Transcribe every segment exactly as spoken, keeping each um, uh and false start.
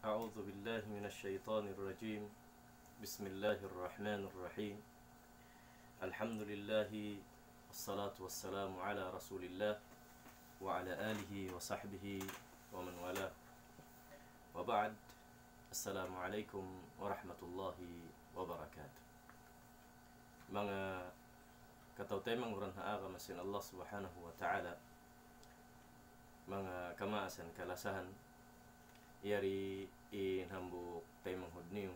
أعوذ بالله من الشيطان الرجيم. بسم الله الرحمن الرحيم. الحمد لله والصلاة والسلام على رسول الله وعلى آله وصحبه ومن والاه. وبعد. السلام عليكم ورحمة الله وبركاته. Manga kataw-taymanghuran ha agama sin Allah Subhanahu wa Ta'ala, manga kamaasan kalasahan, yari in hambuuk taymanghud niyu,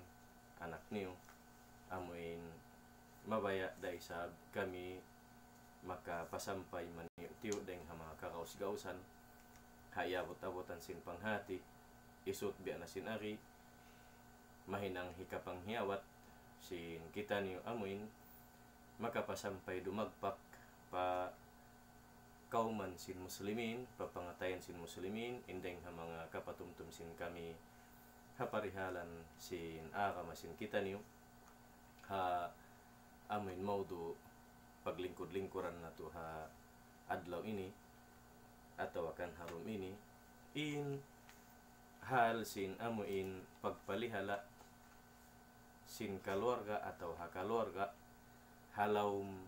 anak niyu, amuin mabaya' da isab kami makapasampay maniyu-tiyu' dayng ha manga kagaus-gausan, ha iyabut-abutan sin panghati, isut biya' na sin ari, mahinang hikapanghiyawat sin kitaniyu amuin makapasampay dumagpak pa kawman sin muslimin, pa pangatayan sin muslimin, in dayng ha manga kapatumtum sin kami ha parihalan sin agama sin kitaniyu, ha amuin mawdu' paglingkud-lingkuran natu' ha adlaw ini, atawa kan ha dum ini, in hal sin amuin pagpalihala' sin kaluarga atawa ha kaluarga ha lawm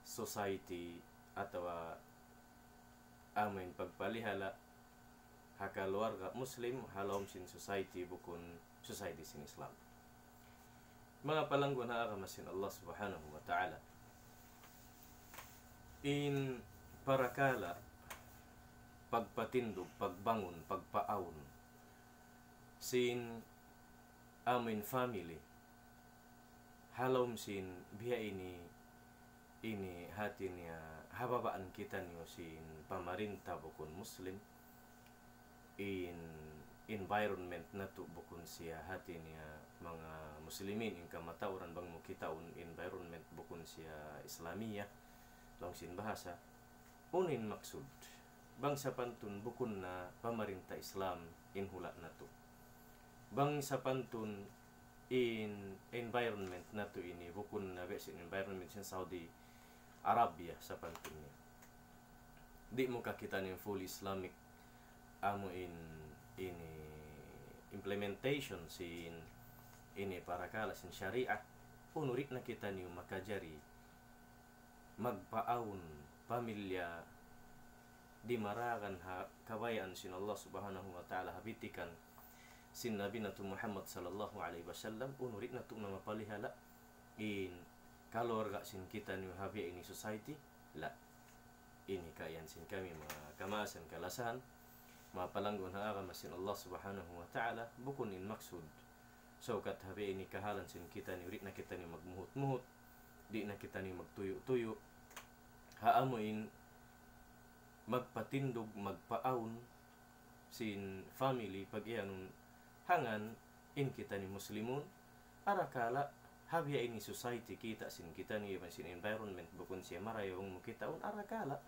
society atawa amuin pagpalihala' ha kaluarga Muslim ha lawm sin society bukun society sin Islam. Manga palangguan ha agama sin Allah Subhanahu wa Ta'ala, in parakala' pagpatindug, pagbangun, pagpaawn sin amuin family ha lawm sin biya' ini, ini hati niya ha babaan kitaniyu sin pamarinta bukun Muslim, in environment natu' bukun siya hati niya manga Muslimin, in kamatauran bang mu kitaun environment bukun siya Islamiyah, laung sin bahasa. Unu in maksud? Bang sapantun bukun na pamarinta Islam in hula' natu'. Bang sapantun in environment natu' ini bukun na biya' sin environment sin Saudi Arabia sapantun niya. Di' mu kakita' in full Islamic amuin ini implementation sin ini parakala' sin Sharia, unu di' na kitaniyu makajari magpaawn pamilya dimaragan ha kabayaan sin Allah Subhanahu wa Ta'ala, ha bitikan sin Nabi natu' Muhammad sallallahu alayhi wasallam, unu di' natu' na mapalihala' in kaluarga sin kitaniyu ha biya' ini society? La. Ini kaiyan sin kami manga kamaasan kalasahan, manga palangguan ha agama sin Allah Subhanahu wa Ta'ala, bukun in maksud. Sawkat ha biya' ini kahalan sin kitaniyu, di' na kitaniyu magmuhut-muhut, di' na kitaniyu magtuyu'-tuyu', ha amuin magpatindug, magpaawn sin family, pag-iyanun, hangkan in kitaniyu Muslimun, arakala' ha biya' ini society kita' sin kitaniyu iban sin environment bukun siya marayaw bang mu kitaun, arakala',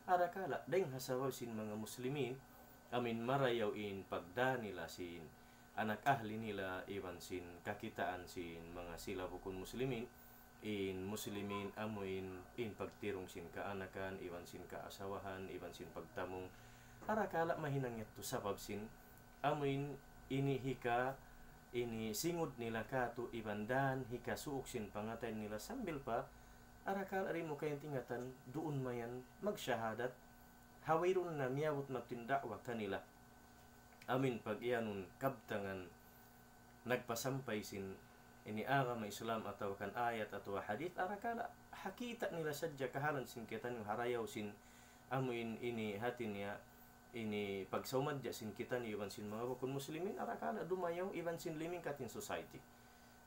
arakala' dayng ha sabab sin manga Muslimin, amuin marayaw in pagdā nila sin anak ahli nila iban sin kakitaan sin manga sila bukun Muslimin, in Muslimin amuin in pagtirung sin kaanakan, iban sin kaasawahan, iban sin pagtamung. Arakala' mahinang yadtu sabab sin amuin ini hika, ini singud nila kātu' iban dān hikasuuk sin pangatayan nila sambil pa, arakala' di' mu kaingatan duun mayan magsahadat, ha wayruun na miyabut matin da'wa kanila. Amuin pag-iyanun kabtangan nagpasampay sin ini agama Islam atawa kan ayat atawa hadith, arakala' ha kita' nila sadja kahalan sin kitaniyu harayaw sin amuin ini hati niya ini pagsaumadja sin kitaniyu iban sin manga bukun Muslimin, arakala' dumayaw iban sin limingkat in society.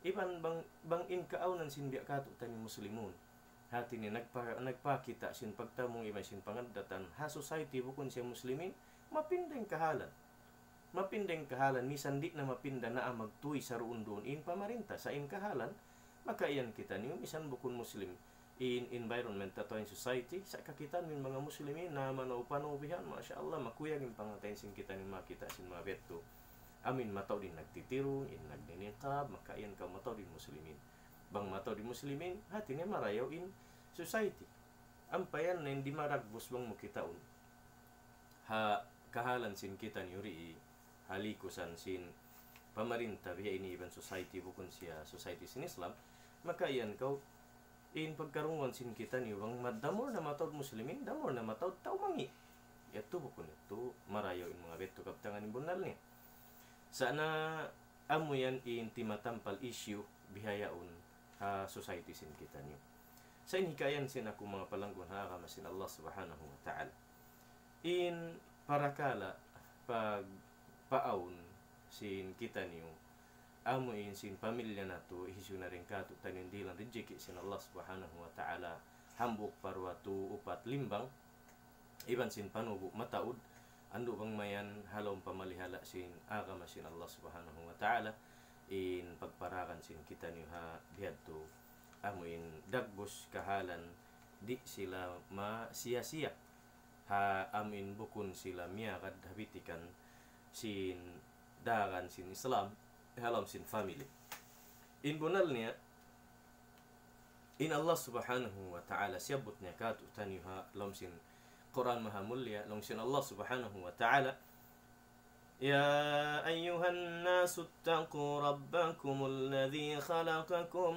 Iban bang, bang in kaawnan sin biya' kātu' taniyu Muslimun, hati niya nagpa-, nagpakita' sin pagtamung iban sin pangaddatan ha society bukun siya Muslimin, mapinda in kahalan. Mapinda in kahalan, misan di' na mapinda na magtuy saruun-duun in pamarinta, sa' in kahalan, makaiyan kitaniyu, misan bukun Muslim, in environment atawa in society, sa' kakitaan mu in manga Muslimin, namanaw-panaw bihan, masha Allah, makuyag in pangatayan sin kitaniyu makakita' sin manga biya' yadtu. Amuin mataud in nagtitirung, in nagninikab, makaiyan kaw mataud in Muslimin. Bang mataud in Muslimin, hati niya marayaw in society. Ampa yan na in di' maragbus bang mu kitaun ha kahalan sin kitaniyu dii, ha likusan sin pamarinta biya' ini iban society bukun siya society sin Islam, maka yan kaw in pagkarungugan sin kitaniyu bang ma-, the more na mataud Muslimin, the more na mataud tau mangi'. Yadtu bukun yadtu marayaw in manga biya' yadtu kabtangan in bunnal niya. Sa' na amu yan in timatampal issue bihaun ha society sin kitaniyu. Sa' in hikayan sin aku manga palanggun ha agama sin Allah Subhanahu wa Ta'ala. In parakala' pagpaawn sin kitaniyu, amu in sin pamilya natu', hisiyu na dayn kātu'niyu dihilan rijiki' sin Allah Subhanahu wa Ta'ala, hambuuk, pa duwa, tū, upat, limbang, iban sin panubu' mataud, andu' bang mayan ha lawm pamalihala' sin agama sin Allah Subhanahu wa Ta'ala, in pagparagan sin kitaniyu ha bihadtu, amu in dagbus kahalan, di' sila masiya-siya. Ha amu in bukun sila miyagad ha bitikan sin daran sin Islam, ha lawm sin family. In bunnal niya, in Allah Subhanahu wa Ta'ala siyabbut niya kātu'niyu ha lawm sin Qur'an Mahamulliya, laung sin Allah Subhanahu wa Ta'ala, يا أيها الناس اتقوا ربكم الذي خلقكم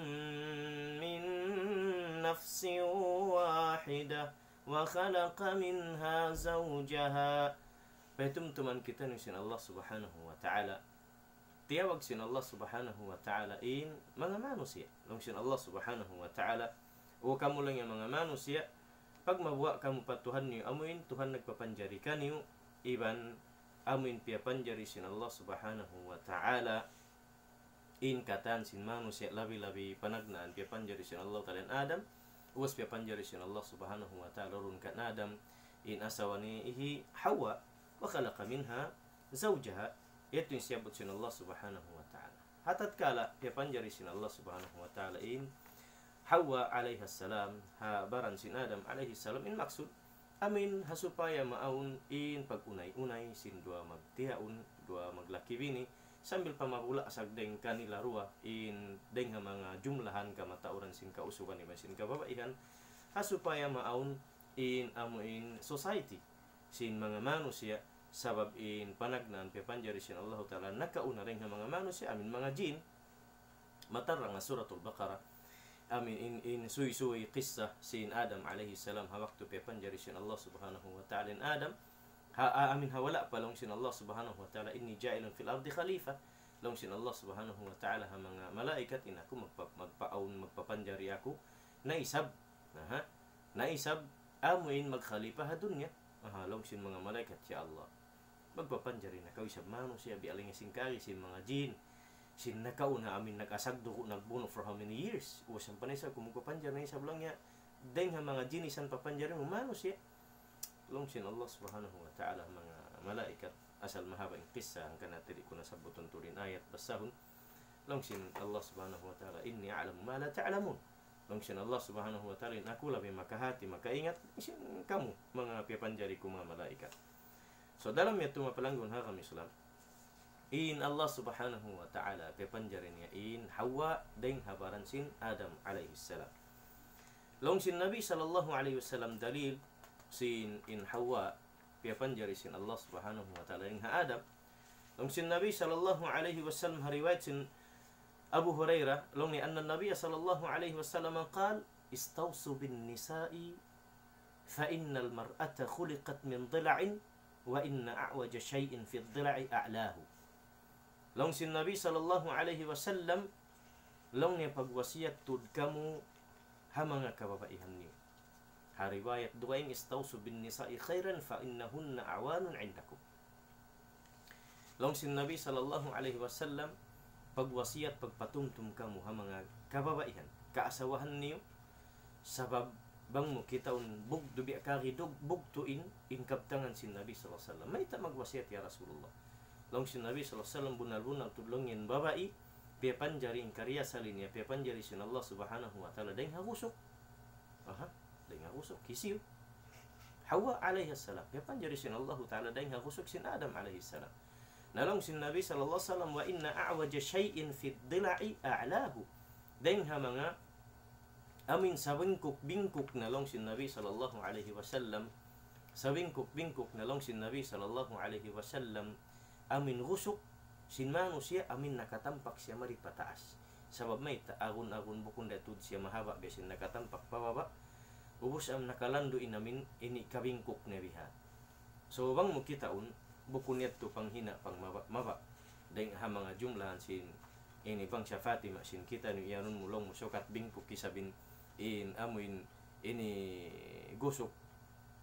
من نفس واحدة وخلق منها زوجها. Pahitumtuman kitaniyu sin Allah Subhanahu wa Ta'ala. Tiyawag sin Allah Subhanahu wa Ta'ala in manga manusiya'. Laung sin Allah Subhanahu wa Ta'ala, "O kamu laung niya manga manusiya', pagmabuga' kamu pa Tuhan niyu, amu in Tuhan nagpapanjari kaniyu, iban amu in piyapanjari sin Allah Subhanahu wa Ta'ala in katan sin manusiya', labi-labi panagnaan piyapanjari sin Allah Ta'ala in Adam, ubus piyapanjari sin Allah Subhanahu wa Ta'ala duun kan Adam in asawa niya hi Hawa, وخلق منها زوجها, yadtu in siyabbut sin Allah Subhanahu wa Ta'ala. Ha tatkala piyapanjari sin Allah Subhanahu wa Ta'ala in Hawa alayhis salam ha baran sin Adam alayhis salam, in maksud amu in ha supaya maawn in pag-unay-unay sin duwa magtiyaun, duwa maglaki-bini, sambil pa mabula' sagdeng kanila duwa in dayng ha manga jumlahan kamatauran sin kausugan iban sin kababaihan, ha supaya maawn in amu in society sin manga manusiya', sabab in panagnaan piyapanjari sin Allahu Ta'ala nakauna dayng ha manga manusiya', amu in manga jin. Matarrang ha Suratul Baqarah, amu in, in suysuy kissa sin Adam alayhis salam ha waktu piyapanjari sin Allah Subhanahu wa Ta'ala in Adam. Ha, a-, amu in ha wala' pa laung sin Allah Subhanahu wa Ta'ala, إني جاعل في الأرض خليفة. Laung sin Allah Subhanahu wa Ta'ala ha manga malaikat, in aku magpa-, magpaawn, magpapanjari aku na isab. Aha. Na isab amu in magkhalifa ha dunya. Aha, laung sin manga malaikat, "Ya Allah, magpapanjari na kaw isab manusiya', biya' laung sin kari sin manga jin. Sin nakauna amu in nag-asag dugu', nagbunu' for how many years? O, sampay na isab kaw magpapanjari na isab laung niya dayng ha manga jin, isan papanjari mu manusiya'." Laung sin Allah Subhanahu wa Ta'ala ha manga malaikat, asal mahaba' in kissa, hangkan na di' ku na sabbutun tuud in ayat basahun. Laung sin Allah Subhanahu wa Ta'ala, إني أعلم ما لا تعلمون. Laung sin Allah Subhanahu wa Ta'ala, in aku labi makahati, makaingat, sin kamu, manga piyapanjari ku manga malaikat. So, dalam yadtu manga palanggun ha agama Islam, in Allah Subhanahu wa Ta'ala piyapanjari niya in Hawa dayng ha baran sin Adam alayhis salam. Laung sin Nabi sallallahu alayhi wasallam dalil sin in Hawa piyapanjari sin Allah Subhanahu wa Ta'ala dayng ha Adam. Laung sin Nabi sallallahu alayhi wasallam ha riwayat sin Abu Hurairah, laung niya أن النبي صلى الله عليه وسلم قال: استوصوا بالنساء فإن المرأة خلقت من ضلع وإن أعوج شيء في الضلع أعلاه. Laung sin Nabi sallallahu alayhi wasallam, laung niya, pagwasiyat tuud kamu ha manga kababaihan niyu. Ha riwayat dugaing, استوصوا بالنساء خيرا فإنهن عوان عندكم. Laung sin Nabi sallallahu alayhi wasallam, pagwasiyat, pagpatumtum kamu ha manga kababaihan, kaasawahan niyu, sabab bang mu kitaun bugtu' biya' kari dug-, bugtu' in, in kabtangan sin Nabi sallallahu alayhi wasallam. Mayta' magwasiyat ya Rasulullah? Laung sin Nabi sallallahu alayhi wasallam, bunnal-bunnal tuud laung in babai, piyapanjari in kariasali niya, piyapanjari sin Allah Subhanahu wa Ta'ala dayng ha gusuk. Aha, dayng ha gusuk. Hisiyu? Hawa alayhis salam. Piyapanjari sin Allahu Ta'ala dayng ha gusuk sin Adam alayhis salam. Na laung sin Nabi sallallahu alayhi wasallam, وإن أعوج شيء في الضلع أعلاه. Dayng ha manga amu in sabingkuk-bingkuk na, laung sin Nabi sallallahu alayhi wasallam, sabingkuk-bingkuk na, laung sin Nabi sallallahu alayhi wasallam, amu in gusuk, sin manusiya' amin nakatampak siya mari pataas. Sabab mayta', agun-agun bukun da tuud siya mahaba', biya' sin nakatampak pababa'. Ubus amu nakalandu' in amin ini kabingkuk niya biha. So, bang mu kitaun, bukun yadtu panghina', pangmaba'-maba'. Dayng ha manga jumlahan sin ini bangsa Fatima sin kitaniyu, iyanun mu laung mu sukat bingkuk isab in, in amu in ini gusuk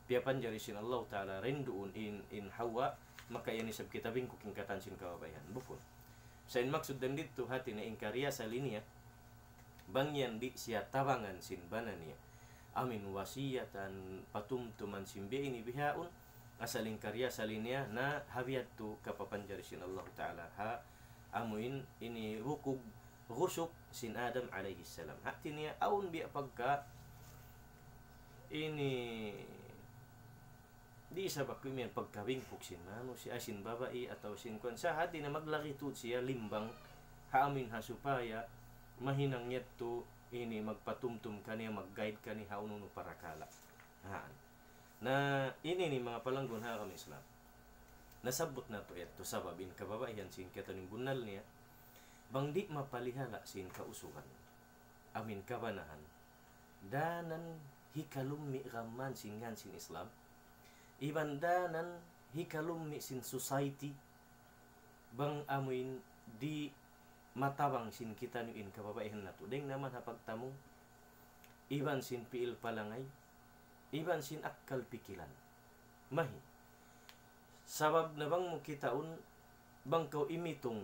piyapanjari sin Allahu Ta'ala, rinduun in, in Hawa, maka yan isab kita bingkuk in katan sin kababaihan. Bukun. Sa' in maksud dayn didtu hati niya in kariyasali niya, bang yan di' siya tabangan sin bana niya. Amin wasiyatan, patumtuman sin biya' ini bihaun, asal in kariyasali niya na ha biyadtu kapapanjari sin Allahu Ta'ala. Ha, amuin ini bukug gusuk sin Adam alayhi salam. Hati niya awn biya' pagka ini di' isab aku imiyan pagkabingkuk sin manusiya', ay sin babai atawa sin kuwan. Sa' hati niya maglagi tuud siya limbang ha amin ha supaya mahinang yadtu ini magpatumtum kaniya, mag-guide kaniya ha unu-unu parakala'. Ha. Na ini ini manga palanggun ha agama Islam. Nasabbut natu' yadtu sabab in kababaihan sin kitaniyu in bunnal niya, bang di' mapalihala' sin kausugan, amin kabanahan, danan hikalummi' gamman sin ngan sin Islam, iban danan hikalummi' sin society, bang amuin di' matabang sin kitaniyu in kababaihan natu'. Dayng naman ha pagtamung, iban sin piil palangay, iban sin akkal pikilan. Mahi. Sabab na bang mu kitaun, bang kaw imitung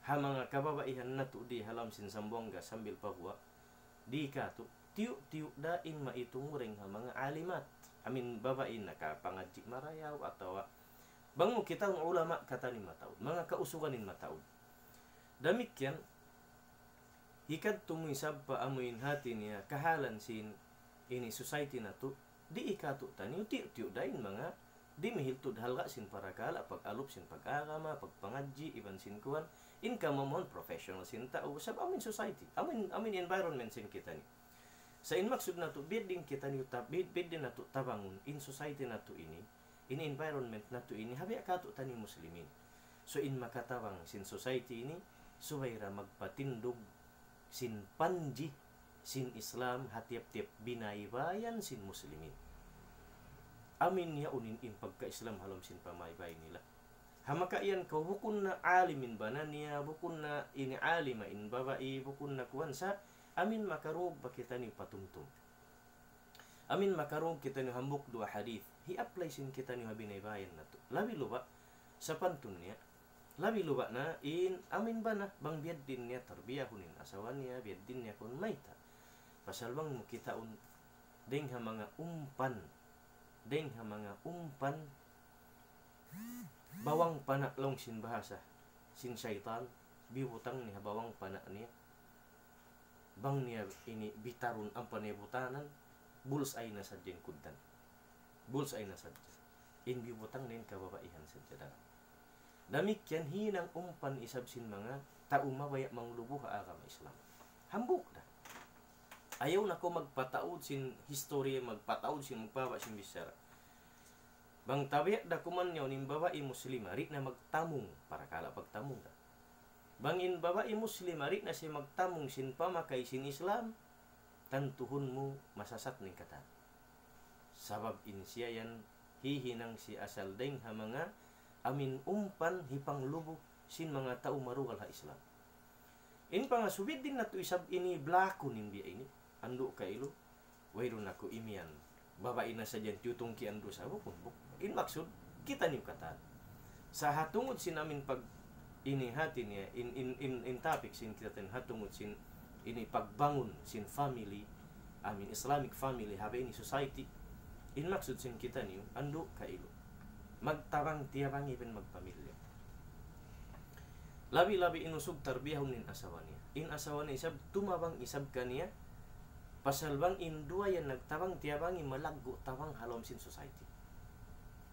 ha manga kababaihan natu' di ha lawm sin Sambuwangan sambil pa guwa', di' katu', tiyu'-tiyu' da in maitung mu dayng ha manga alimat. Amin babai nakapangadji' marayaw atawa bang mu kitaun ulama katan in mataud, manga kausugan in mataud. Damikkiyan, hikadtu mu isab pa amuin hati niya kahalan sin ini society natu', di' katu' taniyu tiyu'-tiyu' da in manga di' mihil tuud halga' sin parakala', pag-alup sin pag-agama, pagpangadji', iban sin kuwan, in kamamauan professional sin tau, sabab amuin society, amuin, amuin environment sin kitaniyu. Sa' in maksud natu', biya' diin kitaniyu tab-, biya', biya' diin natu' tabangun in society natu' ini, in environment natu' ini, ha biya' katu' taniyu Muslimin. So, in makatabang sin society ini, subay da magpatindug sin panji sin Islam ha tiyap-tiyap binaybayan sin Muslimin. Amin yaun in, in pagka-Islam ha lawm sin pamaybayan nila. Ha maka iyan kaw bukun na alim in bana niya, bukun na ini alima in babai, bukun na kuwan sa, amin makarug pa kitaniyu patumtum. Amin makarug kitaniyu hambuuk duwa hadith. Hi-apply sin kitaniyu ha binaybayan natu'. Labi luba', sapantun niya, labi luba' na in amin bana, bang biya' diin niya tarbiyahun in asawa niya, biya' diin niya kun mayta'. Pasal bang mu kitaun, dayng ha manga umpan, dayng ha manga umpan, bawang pana' laung sin bahasa sin saytan, bibutang niya ha bawang pana' niya. Bang niya ini bitarun ampa niya butanan, bullseye na sadja in kugdan. Bullseye na sadja. In bibutang niya in kababaihan sadja daran. Damikkiyan hinang umpan isab sin manga tau mabaya' manglubu ha agama Islam. Hambuuk da. Ayaw na kaw magpataud sin history, magpataud sin, magpahaba' sin bichara. Bang tabiya' da kuman yaun in babai Muslima, di' na magtamung, parakala' pagtamung da. Bang in babai Muslima, di' na siya magtamung sin pamakay sin Islam, tantuhun mu masasat na in katan. Sabab in siya yan hihinang siya asal dayng ha manga amin umpan hipanglubu sin manga tau marugal ha Islam. In pangasubu diin natu' isab ini blakun in biya' ini. Andu' kailu, wayruun aku imiyan. Babai na sadja in tiyutungki' in dusa, bukun, buk-, in maksud, kitaniyu katan. Sa' ha tungud sin amin pag ini hati niya, in, in, in, in topic sin kita ten ha tungud sin ini pagbangun sin family, amin Islamic family, ha biya' ini society. In maksud sin kitaniyu, andu' kailu. Magtabang-tiyabang iban magpamilya. Labi-labi in usug tarbiyahun in asawa niya. In asawa niya isab, tumabang isab kaniya, pasal bang in duwa yan nagtabang-tiyabang, malaggu' tabang ha lawm sin society.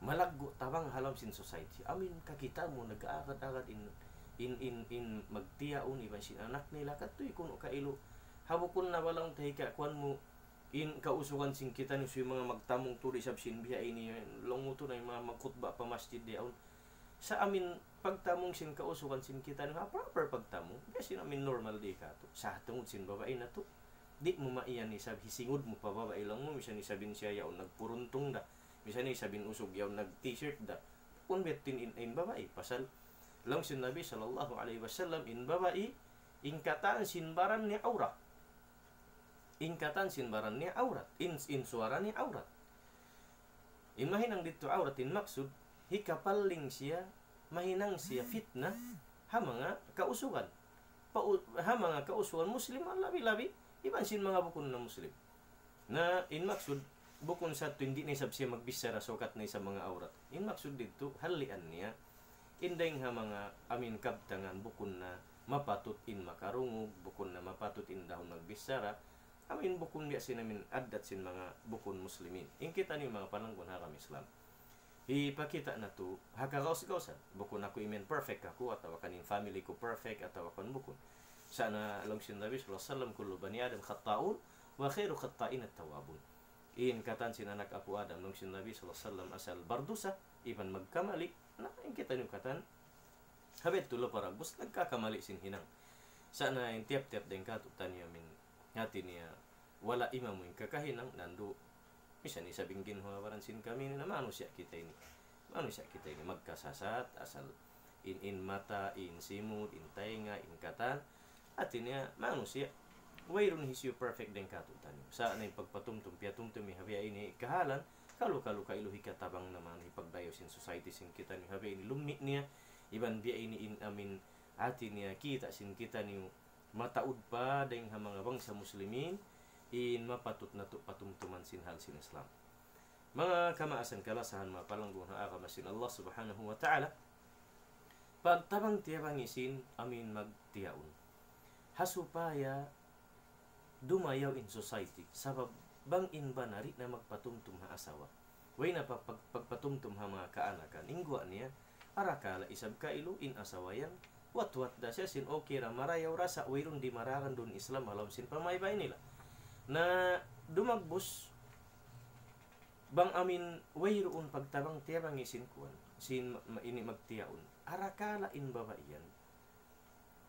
Malaggu' tabang ha lawm sin society. Amin, kakita' mu, nag-aagad-agad in, in, in, in magtiyaun iban sin anak nila, katu' kunu' kailu. Ha bukun na balang tahika kuwan mu, in kausugan sin kitaniyu, subay manga magtamung tuud isab sin biya' ini, laung mu tuud na in manga magkhutba pa masjid di' awn. Sa' amin pagtamung sin kausugan sin kitaniyu ha proper pagtamung, biya' sin amin normal di katu'. Sa' tungud sin babai natu', di' mu maiyan isab hisingud mu pa babai laung mu, misan isab in siya yaun nagpuruntung da, misan isab in usug yaun nag-t-shirt da. Bukun biya' ha yan in, in babai, pasal laung sin Nabi sallallahu alayhi wasallam, in babai, in katan sin baran niya awrat. In katan sin baran niya awrat. In, in suwara niya awrat. In mahinang didtu awrat in maksud, hikapaling siya, mahinang siya fitna, ha manga kausugan. Pa, ha manga kausugan Muslim, labi-labi, iban sin manga bukun na Muslim. Na in maksud, bukun sa tuud di' na isab siya magbichara sukat na isab manga awrat. In maksud didtu, halian niya, in dayng ha manga amin kabtangan bukun na mapatut in makarungug, bukun na mapatut in dahun magbichara, amin bukun biya' sin amin addat sin manga bukun Muslimin. In kitaniyu manga palanggun ha agama Islam, hipakita' natu' ha kagaus-gausan. Bukun aku imiyan perfect aku, atawa kan in family ku perfect, atawa kan bukun. Sa' na laung sin Nabi sallallahu alayhi wasallam, كل بني آدم خطاء وخير الخطائين التوابون. In katan sin anak apu' Adam, laung sin Nabi sallallahu alayhi wasallam, asal bardusa, iban magkamali, na in kitaniyu katan, ha biyadtu laung paragbus, nagkakamali sin hinang. Sa' na in tiyap-tiyap dayng katu'taniyu amin, hati niya, wala' imamu in kakahinang, nandu', misan isab in ginhawa-baran sin kami ini, na manusiya' kita ini. Manusiya' kita ini magkasasat, asal in, in mata, in simud, in taynga, in katan. Hati niya, manusiya', wayruun hisiyu perfect dayng katu'taniyu. Sa' na in pagpatumtum, piyatumtum, ha biya' ini kahalan, kalu-kalu kailu hikatabang naman, hipagdayaw sin society sin kitaniyu, ha biya' ini lummi' niya, iban biya' ini in amin, hati niya, kita' sin kitaniyu, mataud pa dayng ha manga bangsa Muslimin, in mapatut natu' patumtuman sin hal sin Islam. Manga kamaasan kalasahan, manga palanggun ha agama sin Allah Subhanahu wa Ta'ala, pagtabang-tiyabangi sin amin magtiyaun. Ha supaya dumayaw in society, sabab bang in bana di' na magpatumtum ha asawa, way na pa pag-, pagpatumtum ha manga kaanakan, in guwa' niya, arakala' isab kailu in asawa yan, watwat da siya sin okay ra, marayaw ra, sa' wayruun dimaragan duun Islam ha lawm sin pamaybay nila. Na dumagbus, bang amin wayruun pagtabang-tiyabangi sin kuwan, sin ma-, ma-, ini magtiyaun, arakala' in babai yan,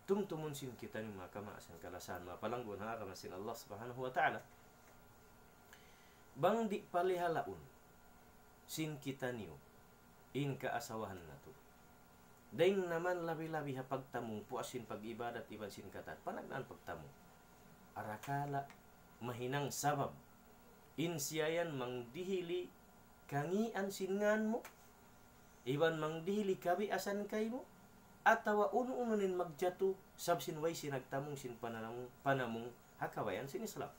tumtumun sin kitaniyu manga kamaasan kalasahan, manga palanggun ha agama sin Allah Subhanahu wa Ta'ala. Bang di' palihalaun sin kitaniyu in kaasawahan natu'. Dayng naman labi-labi ha pagtamung, puas sin pag-ibadat iban sin katan, panagnaan pagtamung. Arakala' mahinang sabab in siya yan mangdihili kangīan sin ngān mu, iban mangdihili kabiasan kaymu, atawa unu-unu in magjatu, sabab sin way siya nagtamung sin panamung, panamung ha kabayaan sin Islam.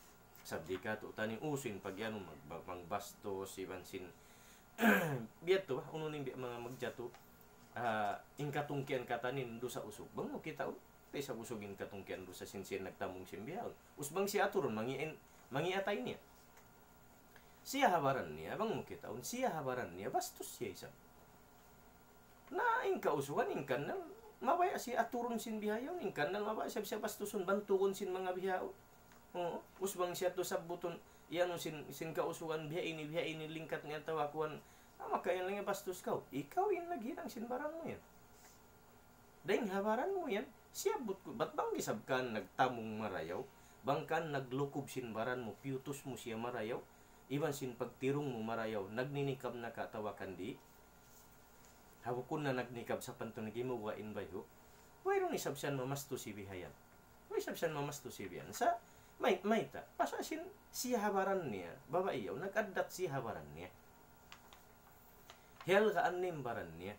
Sabab di' katu'taniyu usu in pag-anu, mag-, mag-, magbastus, iban sin, biya' tu ba, unu in biya' manga magjatu, ah, in katungkian katan in dusa usug. Bang mu kitaun, di' sa usug in katungkian dusa sin siya nagtamung sin bihaun. Us bang siya aturun, mangi', mangi' atay niya. Siya ha baran niya, bang mu kitaun, siya ha baran niya, bastus siya isab. Na in kausugan, in kannal, mabaya' siya aturun sin bihaun, in kannal, mabaya' siya, siya bastusun, bantugun sin manga bihaun. Oo, us bang siya tu sabbutun, yan sin, sin kausugan, biha ini, biha ini, lingkat niya atawa kuwan, ah, maka yan lang bastus kaw. Ikaw in naghinang sin baran mu yan. Dayng ha baran mu yan, siyabbut ku, bat bang isab kan nagtamung marayaw, bang kan naglukub sin baran mu, piyutus mu siya marayaw, iban sin pagtirung mu marayaw, nagninikab na ka atawa kan di', ha bukun na nagnikab sapantun gimuwa' in bayhu', wayruun isab siya mamastusi bihayan. Way isab siya mamastusi bihayan. Sa', may, mayta', pasal sin, siya ha baran niya, babai yaun, nag-addat siya ha baran niya. Hiyalgaan niya in baran niya.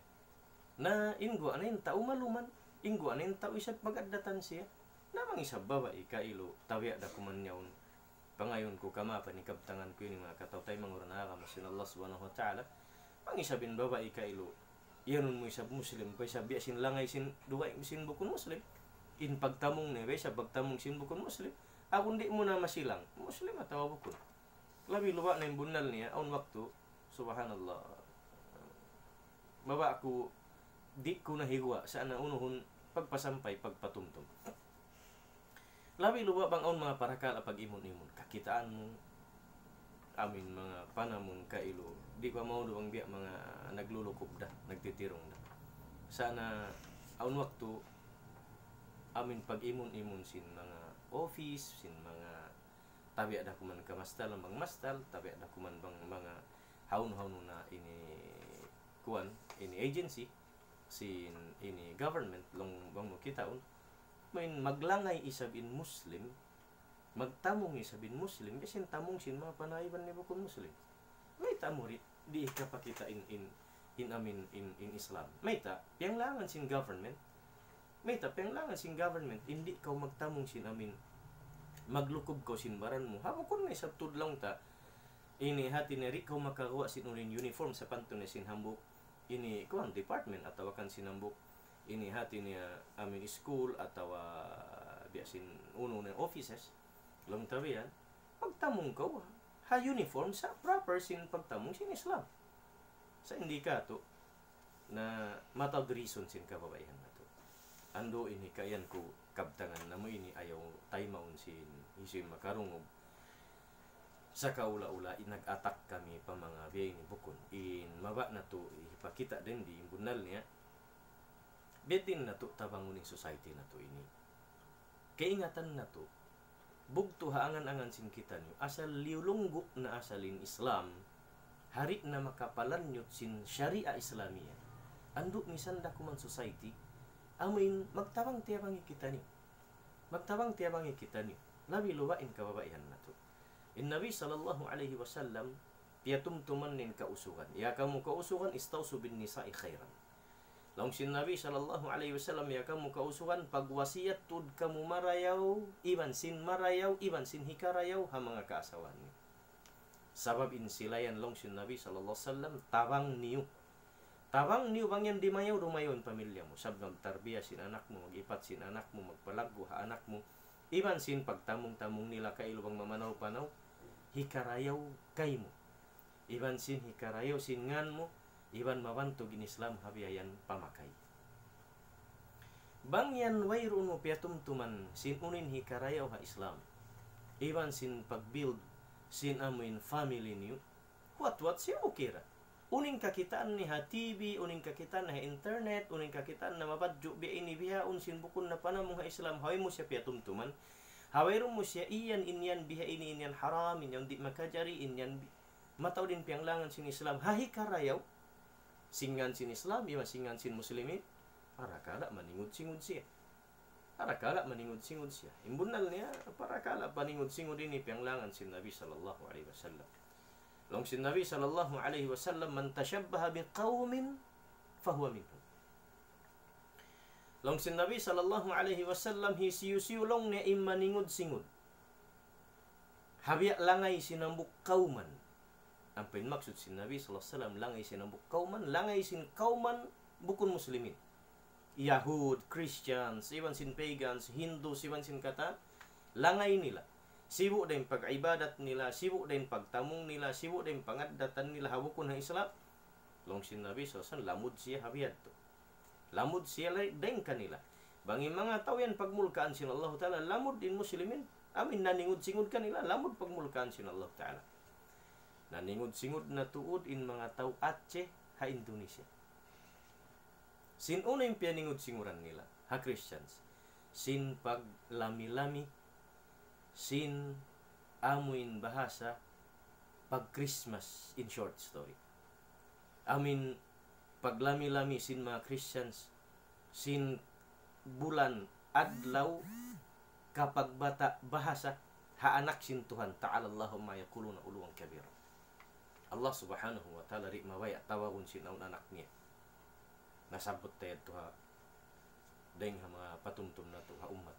Na in guwa' na in tau maluman, in guwa' na in tau isab mag-addatan siya. Na bang isab babai kailu, tabiya' da kuman yaun. Pangayuun ku kamaapan in kabtangan ku ini manga kataw-taymanghuran ha agama sin Allah Subhanahu wa Ta'ala. Bang isab in babai kailu, iyanun mu isab Muslim, pa isab biya' sin langay sin dugaing sin bukun Muslim. In pagtamung niya, biya' isab pagtamung sin bukun Muslim. Agun di' mu na masilang, Muslim atawa bukun. Labi luba' na in bunnal niya, awn waktu, subhanallah. Mabaya' aku, di' ku na higuwa', sa' na unuhun, pagpasampay, pagpatumtum. Labi luba' bang awn manga parakala' pag-imun-imun, kakitaan mu, amin manga panamung kailu, di' ba mawn bang biya' manga naglulukub da, nagtitirung da. Sa' na awn waktu amin pag-imun-imun sin manga office, sin manga tabi' da kuman kamastal, bang mastal, tabi' da kuman bang manga hawnu-hawnu na ini kuwan, ini agency, sin ini government, laung bang mu kitaun, amin maglangay isab in Muslim, magtamung isab in Muslim, biya' sin tamung sin manga panaiban niya bukun Muslim. Mayta' amu di', di' hikapakita' in, in, in amin, in, in Islam. Mayta', piyanglangan sin government. Mayta', piyanglangan sin government, in di' kaw magtamung sin amin. Maglukub kaw sin baran mu. Ha, bukun na isab tuud laung ta. Ini hati niya di' kaw makaguwa' sin unu in uniform sapantun niya sin hambuuk ini kuwan department atawa kan sin hambuuk ini hati niya amin school atawa biya' sin unu na offices. Laung ta biya' yan, magtamung kaw ha uniform sa' proper sin pagtamung sin Islam. Sa' in di' katu', na mataud reason sin kababaihan natu'. Andu' ini kayan ku kabtangan namu' ini ayaw taymaun sin hisiyu in makarungug. Sa' kaula-ula in nag-attack kami pa manga biya' ini bukun. In mabaya' natu' hipakita' dayn di in bunnal niya. Biya' diin natu' tabangun in society natu' ini. Kaingatan natu', bugtu' ha angan-angan sin kitaniyu, asal liyulunggu' na asal in Islam, di' na makapalannyut sin Sharia Islamiyah. Andu' misan da kuman society, amuin magtabang-tiyabangi kitaniyu. Magtabang-tiyabangi kitaniyu. Labi-labi in kababaihan natu'. In Nabi sallallahu alayhi wasallam, piyatumtuman niya in kausugan. Ya kamu kausugan, استوصوا بالنساء خيرا. Laung sin Nabi sallallahu alayhi wasallam, ya kamu kausugan, pagwasiyat tuud kamu marayaw, iban sin marayaw, iban sin hikarayaw, ha manga kaasawahan niyu. Sabab in sila yan laung sin Nabi sallallahu alayhi wasallam, tabang niyu. Tabang niyu bang yan dimayaw, dumayaw in pamilya mu. Sabab magtarbiya sin anak mu, mag-ipat sin anak mu, magpalaggu' ha anak mu. Iban sin pagtamung-tamung nila kailu bang mamanaw-panaw, hikarayaw kaymu. Iban sin hikarayaw sin ngan mu, iban mabantug in Islam ha biya' yan pamakay. Bang yan wayruun mu piyatumtuman sin unu in hikarayaw ha Islam. Iban sin pag-build sin amuin family niyu. Huwat-huwat siya okay ra. Unu in kakitaan niya ha T V, unu in kakitaan niya ha internet, unu in kakitaan niya mabadju' biya' ini bihaun sin bukun na panamung ha Islam, ha way mu siya piyatumtuman. Ha wayruun mu siya iyan, in yan biha' ini, in yan haram, in yan di' makajari, in yan bi-, mataud in piyanglangan sin Islam. Ha hikarayaw, sin ngan sin Islam, iban sin ngan sin Muslimin, parakala' maningud-singud siya. Parakala' maningud-singud siya. In bunnal niya, parakala' paningud-singud ini piyanglangan sin Nabi sallallahu alayhi wasallam. Laung sin Nabi sallallahu alayhi wasallam, من تشبه بقوم فهو منهم. Laung sin Nabi sallallahu alayhi wasallam, hisiyu-siyu laung niya in maningud-singud ha biya' langay sin hambuuk kawman. Ampa in maksud sin Nabi sallallahu alayhi wasallam, langay sin hambuuk kawman, langay sin kawman bukun Muslimin. Yahud, Christians, iban sin pagans, Hindus, iban sin katan, langay nila. Sibu' da in pag-ibadat nila, sibu' da in pagtamung nila, sibu' da in pangaddatan nila, ha bukun ha Islam. Laung sin Nabi sallallahu alayhi wasallam, lamud siya ha biya' yadtu. Lamud siya lay-, dayn kanila. Bang in manga tau yan pagmulkaan sin Allahu Ta'ala, lamud in Muslimin, amuin naningud-singud kanila, lamud pagmulkaan sin Allahu Ta'ala. Naningud-singud na tuud in manga tau Aceh ha Indonesia. Sin unu in piyaningud-singuran nila, ha Christians. Sin paglami-lami, sin amuin bahasa, pag-Christmas in short story. Amuin paglami-lami sin manga Christians, sin bulan adlaw kapagbata' bahasa ha anak sin Tuhan, تعالى الله عما يقولون علوا كبيرا. Allah Subhanahu wa Ta'ala di' mabaya' tawagun sin awn anak niya. Nasabbut ta yadtu ha, dayng ha manga patumtum natu' ha ummat.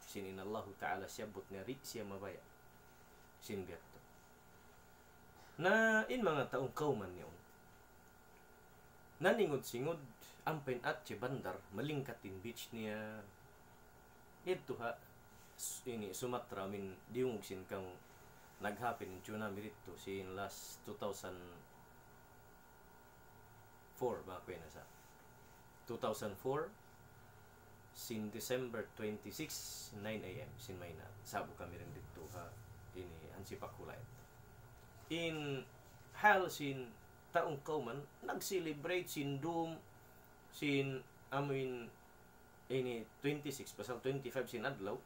Sin in Allahu Ta'ala siyabbut niya di' siya mabaya'. Sin biya' yadtu. Na in manga taung kawman niya yaun. Naningud-singud, ampa in Aceh Bandar, malingkat in beach niya. Yadtu ha, s-, ini, Sumatra, amuin diyungug sin kamu nag-happen in tsunami didtu, sin last two thousand four, ba, kuya na sa. Two thousand four, sin December twenty-six, nine A M, sin Maynila. Sa'bu kami dayn didtu ha, ini, Ansipak Hulayat. In hal sin taung kawman, nag-celebrate sin dum, sin Amuin ini twenty-six, pasal twenty-five sin adlaw,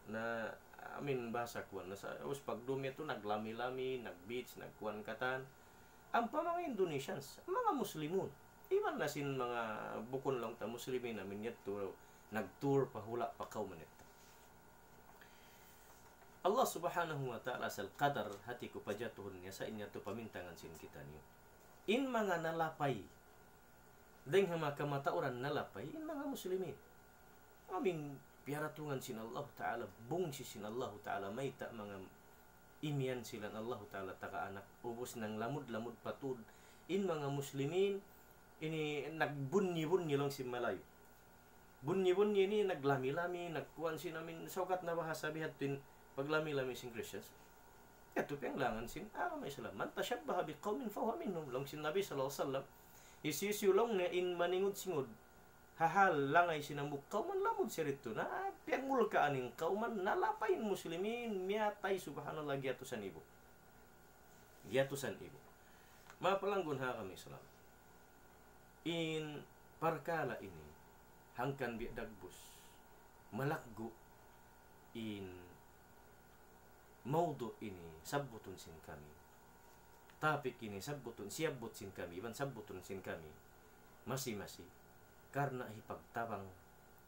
na amuin bahasa kuwan, na sa, us pagdum yadtu naglami-lami, nag-beach, nagkuwan katan. Ampa manga Indonesians, manga Muslimun. Iban na sin manga bukun laung ta Muslimin, amuin yadtu nag-tour pa hula' pa kawman yadtu. Allah Subhanahu wa Ta'ala asal qadar hati ku pajatuhun niya sa in yadtu pamintangan sin kitaniyu. In manga nalapay, dayng ha manga kamatauran nalapay, in manga Muslimin. Amuin piyaratungan sin Allah Ta'ala, bungsi sin Allah Ta'ala, mayta' manga imiyan sila in Allah Ta'ala taga anak, ubus nanglamud-lamud pa tuud. In manga Muslimin, ini nagbunyi-bunyi laung sin Malayu. Bunyi-bunyi ini naglami-lami, nagkuwan sin amuin, saukat na bahasa bihadtu in paglami-lami sin Christians. Yadtu piyanglangan sin agama Islam. من تشبه بقوم فهو منهم. Laung sin Nabi sallallahu alayhi wasallam, hisiyu-siyu laung niya in maningud-singud ha hal langay sin hambuuk kawman, lamud siya didtu. Na piyangulkaan in kawman, nalapay in Muslimin, miyatay, subhanallah, giyatusan ibu. Giyatusan ibu. Manga palanggun ha agama Islam, in parkala' ini, hangkan biya' dagbus malaggu' in mawdu' ini sabbutun sin kami. Topic ini sabbutun, siyabbut sin kami, iban sabbutun sin kami masi-masi. Karna' hipagtabang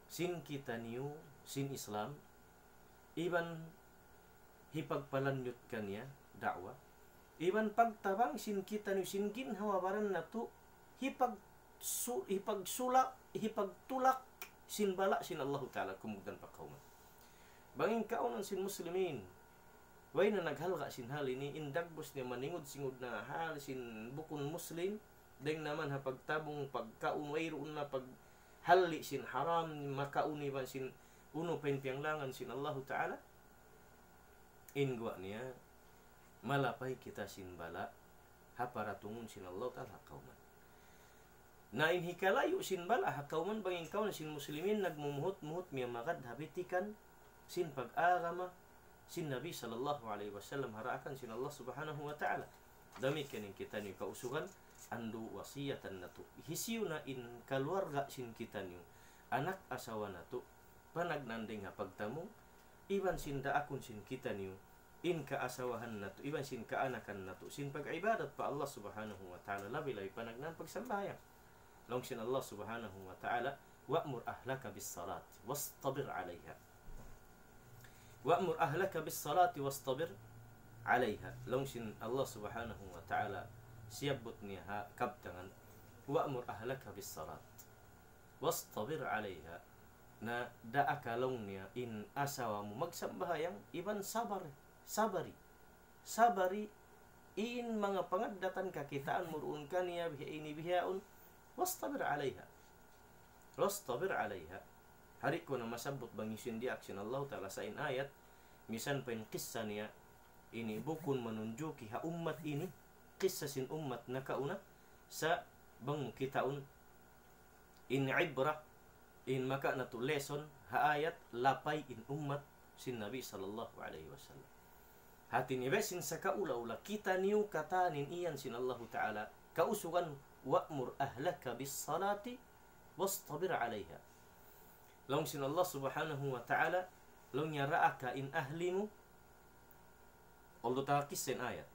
sin kitaniyu sin Islam, iban hipagpalanyut kaniya da'wa, iban pagtabang sin kitaniyu sin ginhawa-baran natu', hipagsu-, hipagsula', hipagtulak sin bala' sin Allahu Ta'ala kumugdan pa kawman. Bang in kaunan sin Muslimin, way na naghalga' sin hal ini, in dagbus niya maningud-singud na hal sin bukun Muslim, dayng naman ha pagtabung, pagkaun, wayruun na paghalli' sin haram, makaun iban sin unu pa in piyanglangan sin Allahu Ta'ala. In guwa' niya, malapay kita sin bala' ha paratungun sin Allahu Ta'ala ha kawman. Na in hikalayu' sin bala' ha kawman, bang in kaunan sin Muslimin nagmumuhut-muhut miyamagad ha bitikan sin pag-agama sin Nabi sallallahu alayhi wasallam ha daakan sin Allah Subhanahu wa Ta'ala. Damikkiyan in kitaniyu kausugan, andu' wasiyatan natu'. Hisiyu na in kaluarga sin kitaniyu, anak asawa natu', panagnaan dayng ha pagtamung, iban sin daakun sin kitaniyu, in kaasawahan natu', iban sin kaanakan natu', sin pag-ibadat pa Allah Subhanahu wa Ta'ala, labi-labi panagnaan pagsambahayang. Laung sin Allah Subhanahu wa Ta'ala, وأمر أهلك بالصلاة واصطبر عليها. وأمر أهلك بالصلاة واصطبر عليها. Laung sin Allah Subhanahu wa Ta'ala, siyabbut niya ha kabtangan, وأمر أهلك بالصلاة واصطبر عليها. Na daaka laung niya in asawa mu magsambahayang iban sabar, sabari. Sabari in manga pangaddatan kakitaan mu duun kaniya biha ini bihaun. واصطبر عليها. واصطبر عليها. Di' ku na masabbut bang hisiyu in diyaak sin Allahu Ta'ala sa in ayat, misan pa in kissa niya, ini bukun manunjuki ha ummat ini, kissa sin ummat nakauna, sa' bang mu kitaun in ibrah, in maka natu' lesson, ha ayat lapay in ummat sin Nabi sallallahu alayhi wasallam. Hati niya biya' sin sakaula-ula, kitaniyu katan in iyan sin Allahu Ta'ala, kausugan, وأمر أهلك بالصلاة واصطبر عليها. Laung sin Allah Subhanahu wa Ta'ala, laung niya daaka in ahli mu, although taga kissa in ayat.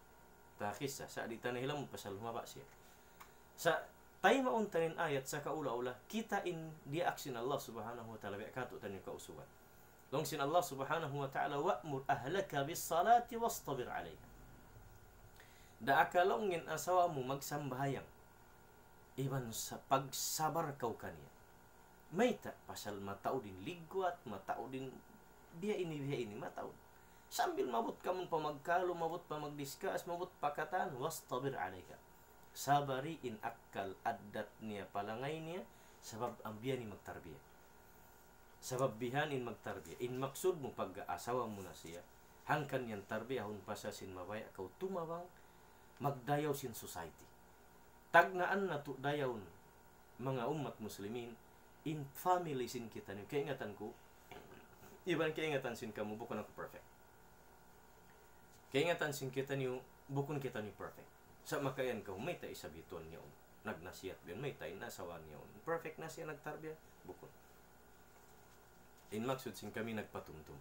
Taga kissa, sa' di' ta na hilamud pasal humaba' siya. Sa' taymaun ta in ayat sakaula-ula, kita' in diyaak sin Allah Subhanahu wa Ta'ala, biya' katu'niyu kausugan. Laung sin Allah Subhanahu wa Ta'ala, وأمر أهلك بالصلاة واصطبر عليها. Daaka laung in asawa mu magsambahayang. Iban sa pagsabar kaw kaniya. Mayta', pasal mataud in ligwat, mataud in biya' ini, biya' ini, mataud. Sambil maabut kamu pa magkalu, maabut pa magdiscuss, maabut pa katan, واصطبر عليها. Sabari in akkal addat niya, palangay niya, sabab ambiya ini magtarbiya. Sabab bihan in magtarbiya. In maksud mu pagga asawa mu na siya, hangkan yan tarbiyahun pasal sin mabaya' kaw tumabang, magdayaw sin society. Tagnaan natu' dayawun manga ummat muslimin, in family sin kitaniyu. Kaingatan ku, iban kaingatan sin kamu, bukun aku perfect. Kaingatan sin kitaniyu, bukun kitaniyu perfect. Sa' makayan kaw, mayta' isab hituan niya yaun. Nagnasihat biyan, mayta' in asawa niya yaun. Perfect na siya nagtarbiya. Bukun. In maksud sin kami nagpatumtum.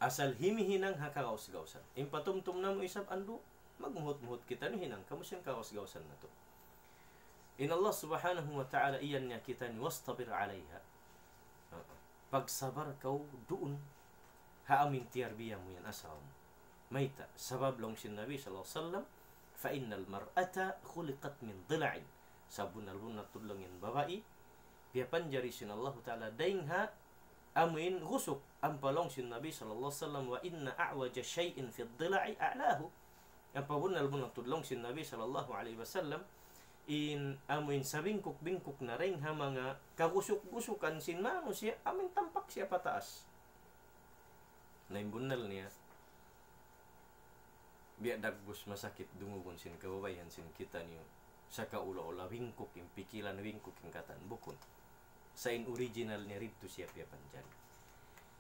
Asal himihinang ha kagaus-gausan. In patumtum namu' isab andu', magmuhut-muhut kitaniyu hinang kamu sin kagaus-gausan natu'. In Allah Subhanahu wa Ta'ala iyan niya kitaniyu, "Wastabir alayha." Pagsabar kaw duun ha amu in tiyarbiya mu yan asawa mu. Mayta'? Sabab laung sin Nabi sallallahu alayhi wasallam, "Fa innal mar'ata khuliqat min dila'in." Sabunnal-bunnal tuud laung in babai, piyapanjari sin Allahu Ta'ala dayng ha amu in gusuk, ampa laung sin Nabi sallallahu alayhi wasallam, "Wa inna a'waja shay'in fid dila'i a'lahu." Ampa bunnal-bunnal tuud laung sin Nabi sallallahu alayhi wasallam, in amu in sabingkuk-bingkuk na dayng ha manga kagusuk-gusukan sin manusiya', amu in tampak siya pataas. Na in bunnal niya, biya' dagbus masakit dungugun sin kababaihan sin kitaniyu. Sakaula-ula wingkuk in pikilan, wingkuk in katan. Bukun. Sa' in original niya didtu siya piyapanjari.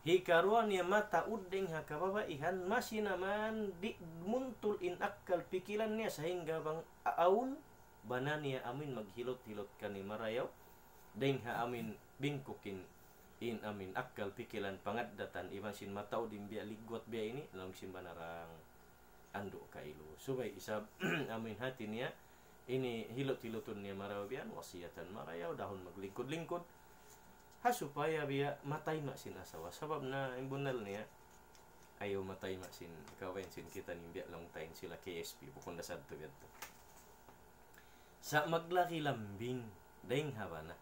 Hikaruwa niya mataud dayng ha kababaihan, masi na man di' muntul in akkal pikilan niya sahingga bang awn bana niya amu in maghilut-hilut kaniya marayaw, dayng ha amu in bingkuk in, in amu in akkal pikilan pangaddatan iban sin mataud in biya' ligwat biya' ini, laung sin bana dang andu' kailu. Subay isab amu in hati niya, ini hilut-hilutun niya marayaw biya' yan, wasiyatan marayaw, dahun maglingkud-lingkud. Ha supaya biya' matayma' sin asawa. Sabab na in bunnal niya, ayaw matayma' sin, kawain sin kitaniyu biya' laung ta in sila K S P, bukun da sadtu biya' tu. Sa' maglagi lambing, dayng ha bana.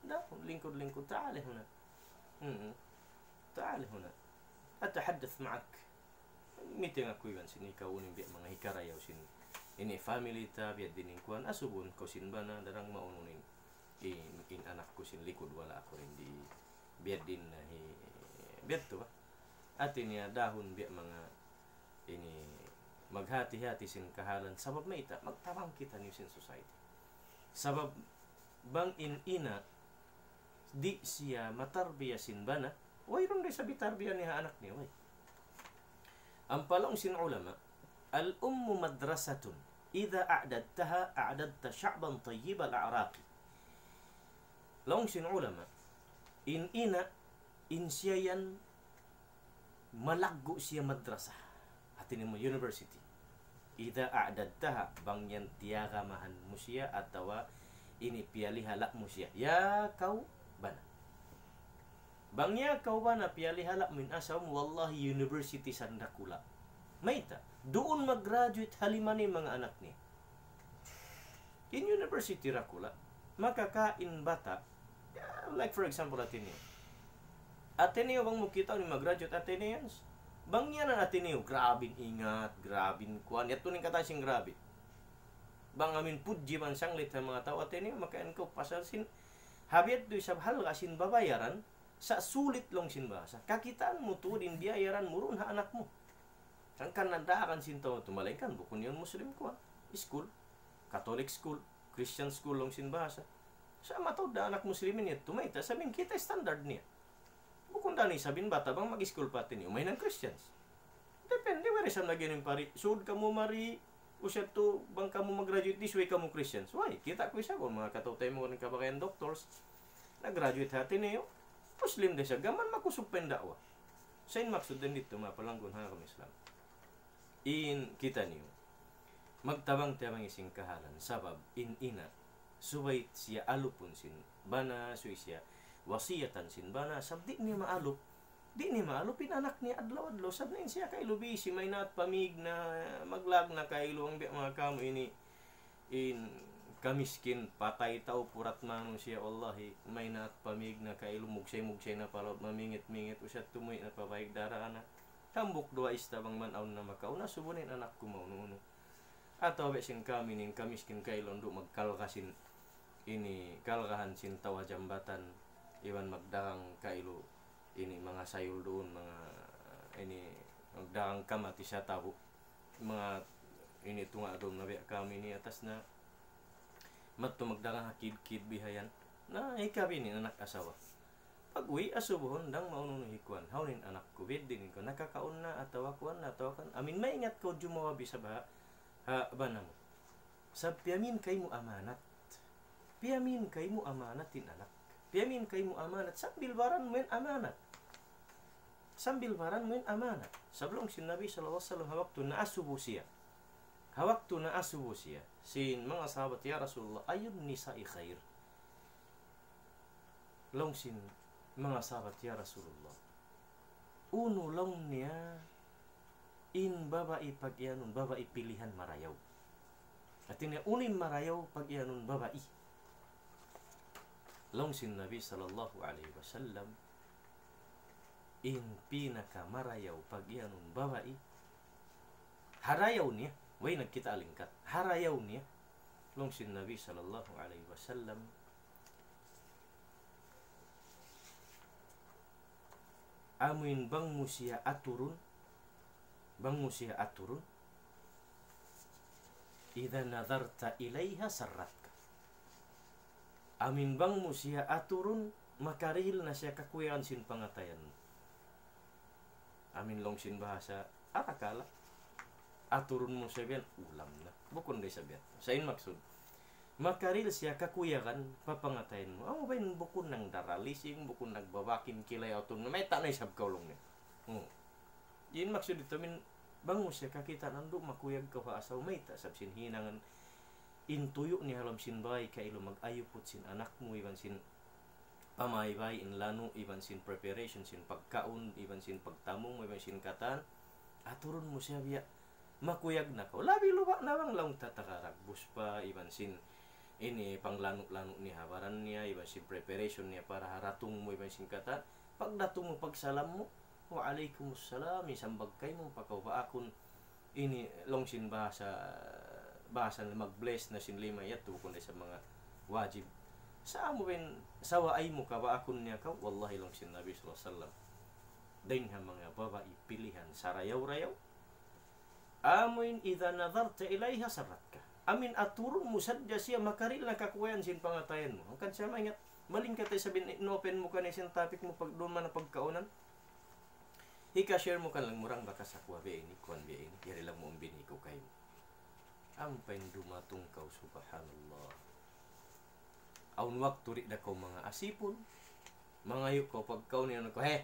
Dahun, lingkud-lingkud, "Ta'ali huna." Hmm. "Ta'ali huna. Atahaddath ma'ak." Meeting aku iban sin ikaw, unu in biya' manga hikarayaw sin ini family ta, biya' diin in kuwan, asubuhun kaw sin bana, dang maunu in, in, in anak ku sin likud wala' aku dindi, biya' diin na hi, biya' tu ba? Hati niya dahun biya' manga ini maghati-hati sin kahalan, sabab mayta', magtabang kitaniyu sin society. Sabab bang in ina', di' siya matarbiya sin bana, wayruun da isab hitarbiya niya ha anak niya, way. Ampa laung sin ulama, "Al-ummu madrasatun, idha a'dadtaha, a'dadta sha'ban tayyibal a'raqi." Laung sin ulama, in ina', in siya yan malaggu' siya madrasa. Hati niya mu university. Idha a'dadtaha, bang yan tiyagamahan mu siya atawa ini piyalihala' mu siya. Ya kaw bana. Bang ya kaw bana piyalihala' mu in asawa mu, wallahi university sa dakula'. Mayta'? Duun mag-graduate ha lima niya in manga anak niya. In university dakula', makakain bata', ya, like for example, Ateneo. Ateneo, bang mu kitaun in mag-graduate Ateneans, bang yan in Ateneo, grabe in ingat, grabe in kuwan, yadtu in katan sin grabe. Bang amin pudji man sanglit ha manga tau Ateneo, makain kaw pasal sin, ha biya' yadtu isab halga' sin babayaran, sa' sulit laung sin bahasa. Kakitaan mu tuud in biyayaran mu duun ha anak mu. Hangkan nandagan sin tau tu, malaingkan bukun yan Muslim kuwan. School, Catholic school, Christian school laung sin bahasa. Sa' mataud da anak Muslimin yadtu, mayta', sabab in kita standard niya. Bukun da isab in bata' bang mag-school pa Ateneo, mahinang Christians. Depende, wala' isab nag-iyan in pari. Sud kamu mari, usad tu, bang kamu mag-graduate this way, kamu Christians. Way, kita' ku isab, manga kataw-taymanghuran kabagayan doctors, nag-graduate ha Ateneo, Muslim da isab, gām makusug pa in da'wa. Sa' in maksud dayn didtu, manga palanggun ha agama Islam, in kitaniyu, magtabang-tabangi sin kahalan, sabab in ina', subay siya alupun sin bana, subay siya wasiyatan sin bana, sabab di' niya maalup, di' niya maalup in anak niya adlaw-adlaw, sabab na in siya kailu busy, maynaat pamig na, maglag na kailu, bang biya' manga kamu ini, in kamiskin, patay tau, purat manusiya', wallahi, maynaat pamig na kailu, mugsay-mugsay na pa laud, mamingit-mingit, usad tumuy na pa bayg dara na. Hambuuk duwa ista bang man awn na makauna, subun in anak ku maunu-unu. Atawa biya' sin kami ini, in kamiskin kailu andu' magkalga sin, ini, kalgahan sin tau ha jambatan, iban magdagang kailu, ini, manga sayul duun, manga, ini, magdagang kamatis ha tabu'. Manga ini tunga' duun na biya' kami ini atas na, madtu magdagang ha kid-kid bihayan. Na, hikabin in anak asawa. Pag-uwi', asubuhun, dang maunu-unu hi kuwan. Hawnu in anak ku, biya' diin in kuwan. Nakakaun na, atawa kuwan na, atawa kuwan. Amin maingat kaw jumawab isab ha, ha bana mu. Sabab piyamin kaymu amanat. Piyamin kaymu amanat in anak. Piyamin kaymu amanat, sambil baran mu yan amanat. Sambil baran mu yan amanat. Sabab laung sin Nabi sallallahu alayhi wasallam, ha waktu naasubu siya. Ha waktu naasubu siya. Sin manga sahabat, "Ya Rasulullah, ayyun nisa'i khair?" Laung sin manga sahabat, "Ya Rasulullah, unu," laung niya, "in babai pagiyanun, babai pilihan marayaw?" Hati niya, unu in marayaw pagiyanun babai? Laung sin Nabi sallallahu alayhi wasallam, in pinakamarayaw pagiyanun babai, ha rayaw niya, way nagkita' lingkat, ha rayaw niya. Laung sin Nabi sallallahu alayhi wasallam, amuin bang mu siya aturun, bang mu siya aturun, إذا نظرت إليها سرتك. Amuin bang mu siya aturun, makarihil na siya kakuyagan sin pangatayan mu. Amuin laung sin bahasa, arakala' aturun mu siya biyan, ulam na. Bukun da isab biya' tu. Sa' in maksud, makarihil siya kakuyagan pa pangatayan mu. Amu ba in bukun nagdaralising, bukun nagbabakin kilay atun, mayta' na isab kaw laung niya. Hmm. In maksud yadtu, amuin bang mu siya kakitaan, andu' makuyag kaw ha asawa, mayta', sabab sin hinangan in tuyu' niya ha lawm sin bāy, kailu mag-ayuput sin anak mu, iban sin pamaybay in lanu', iban sin preparation sin pagkaun, iban sin pagtamung, iban sin katan, aturun mu siya biya' makuyag na kaw. Labi luba' na bang laung ta tagaragbus pa, iban sin ini panglanu'-lanu' niya ha baran niya, iban sin preparation niya para ha datung mu, iban sin katan, pagdatung mu, pagsalam mu, "Wa alaykumussalam," isambag kaymu, pakaw ba akun ini laung sin bahasa, bahasa mag-bless na sin lima yadtu, bukun da isab manga wajib. Sa' amu ba in sawaay mu kabaakun niya kaw, wallahi laung sin Nabi sallallahu alayhi wasallam, dayn ha manga babai pilihan sarayaw-rayaw, amuin إذا نظرت إليها سرتك. Amuin aturun mu sadja siya, makarihil na kakuyagan sin pangatayan mu. Hangkan siya maingat, malingkat isab in open mu kaniya sin topic mu pagduman na pagkaunan. Hika-share mu kan laung, "Murang bakas aku biya' ini, kuwan biya' ini, yari laung mu umbin iku kaymu." Ampa in dumatung kaw, subhanallah. Awn waktu di' da kaw manga asipun, mangayu' kaw pagkaun niya, anu kaw, "He,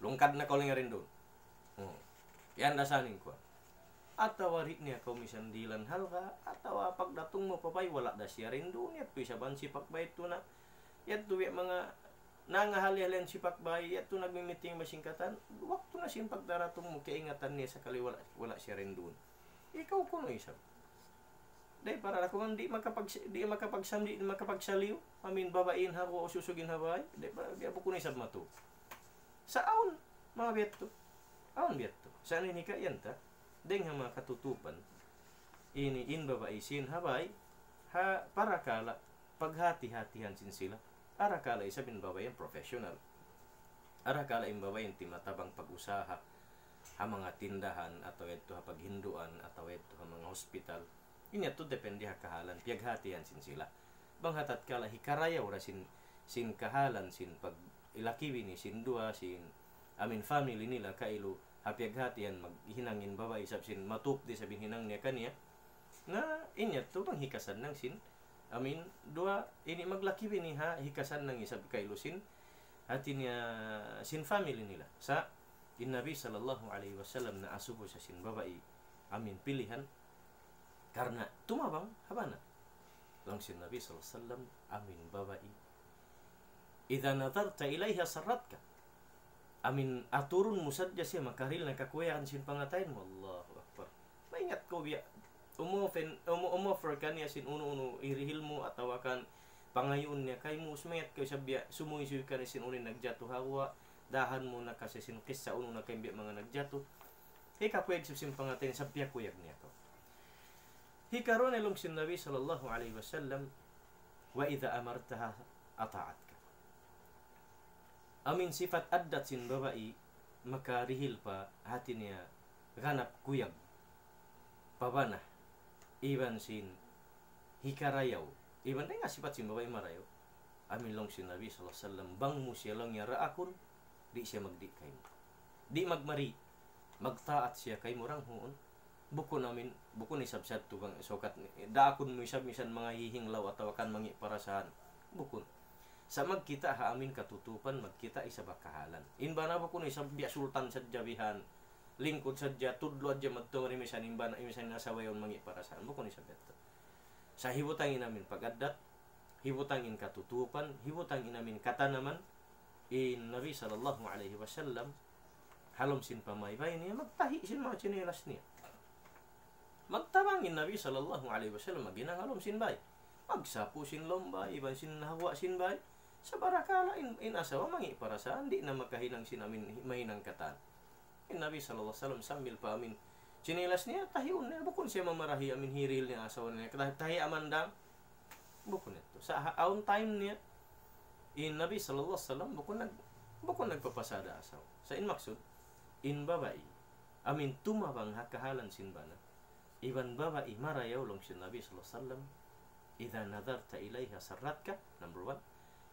lungkad na kaw lingarin duun." Hmm. Yan da sa in kuwan. Atawa di' niya kaw misan dihilan halga', atawa pagdatung mu pa bāy, wala' da siya rin duun, yadtu isab in sipak bāy yadtu na. Yadtu biya' manga nangahali-halihan sipak bāy, yadtu nagmi-meeting ba sin katan, waktu na sin pagdaratung mu, kaingatan niya sakali wala', wala' siya rin duun. Ikaw kunu' isab. Dayn para da kuman di' makapag-, di' makapagsamli, di' makapagsaliyu, amuin babai in ha guwa', ususug in ha bāy, dayn para biya' bukun isab matu. Sa' awn manga biya' yadtu. Awn biya' yadtu. Sa' ini ka yan ta, dayn ha manga katutupan, ini in babai sin ha bāy, ha parakala' paghati-hatihan sin sila. Arakala' isab in babai yan professional. Arakala' in babai yan timatabang pag-usaha ha manga tindahan, atawa yadtu ha paghinduan, atawa yadtu ha manga hospital. Ini yadtu depende ha kahalan, piyaghatihan sin sila. Bang ha tatkala hikarayaw da sin, sin kahalan sin pag-, laki-bini sin duwa, sin, amuin family nila, kailu ha piyaghatihan maghinang in babai, isab sin matup da isab in hinang niya kaniya. Na, ini yadtu bang hikasannang sin, amuin duwa ini maglaki-bini ha, hikasannang isab kailu sin, hati niya sin family nila. Sa' in Nabi sallallahu alayhi wasallam naasubu sa sin babai, amuin pilihan, karna' tumabang ha bana. Laung sin Nabi sallallahu alayhi wasallam, amuin babai, إذا نظرت إليها سرتك. Amuin aturun mu sadja siya, makarihil na kakuyagan sin pangatayan mu. Allahu Akbar. Maingat kaw biya', umopen, umo-, umoffer kaniya sin unu-unu hirihil mu atawa kan pangayuun niya kaymu, sumaingat kaw isab biya', sumuysuy kaniya sin unu in nagjatu ha guwa', dahan mu na kasi sin kissa unu na kaymu biya' manga nagjatu. Hikakuyag isab sin pangatayan, sa' piyakuyag niya kaw. Hikaruwa na laung sin Nabi sallallahu alayhi wasallam, وإذا أمرتها أطاعتك. Amuin sipat addat sin babai, makarihil pa hati niya ganap kuyag pa bana, iban sin hikarayaw, iban dayn ha sipat sin babai marayaw. Amuin laung sin Nabi sallallahu alayhi wasallam, bang mu siya laung niya raakun, di' siya magdi' kaymu. Di' magmari, magtaat siya kaymu ranghuun. Bukun amuin, bukun isab sadtu bang sukat, daakun mu isab misan manga hihinglaw atawa kan mangi' parasahan. Bukun. Sa' magkita' ha amin katutupan, magkita' isab ha kahalan. In bana bukun isab biya' sultan sadja bihan. Lingkud sadja, tudlu' hadja madtu mari misan in bana, misan in asawa yaun mangi' parasahan. Bukun isab yadtu. Sa' hibutang in amin pag-addat, hibutang in katutupan, hibutang in amin katanaman, in Nabi sallallahu alayhi wasallam, ha lawm sin pamaybay niya, magtahi' sin manga chinelas niya. Magtabang in Nabi sallallahu alayhi wasallam, maghinang ha lawm sin bay. Magsapu sin lawm bay, iban sin hawa sin bay. Sa' barakala' in, in asawa mangi' parasahan, di' na makahinang sin amin, mahinang katan. In Nabi sallallahu alayhi wasallam sambil pa amin chinelas niya, tahiun niya, bukun siya mamarahi amin hirihil niya asawa niya, tahi, tahi amandang. Bukun yadtu. Sa' ha, awn time niya, in Nabi sallallahu alayhi wasallam, bukun nag, bukun nagpapasada asawa. Sa' in maksud, in babai, amin tumabang ha kahalan sin bana. Iban babai marayaw laung sin Nabi sallallahu alayhi wasallam, إذا نظرت إليها سرتك, number one.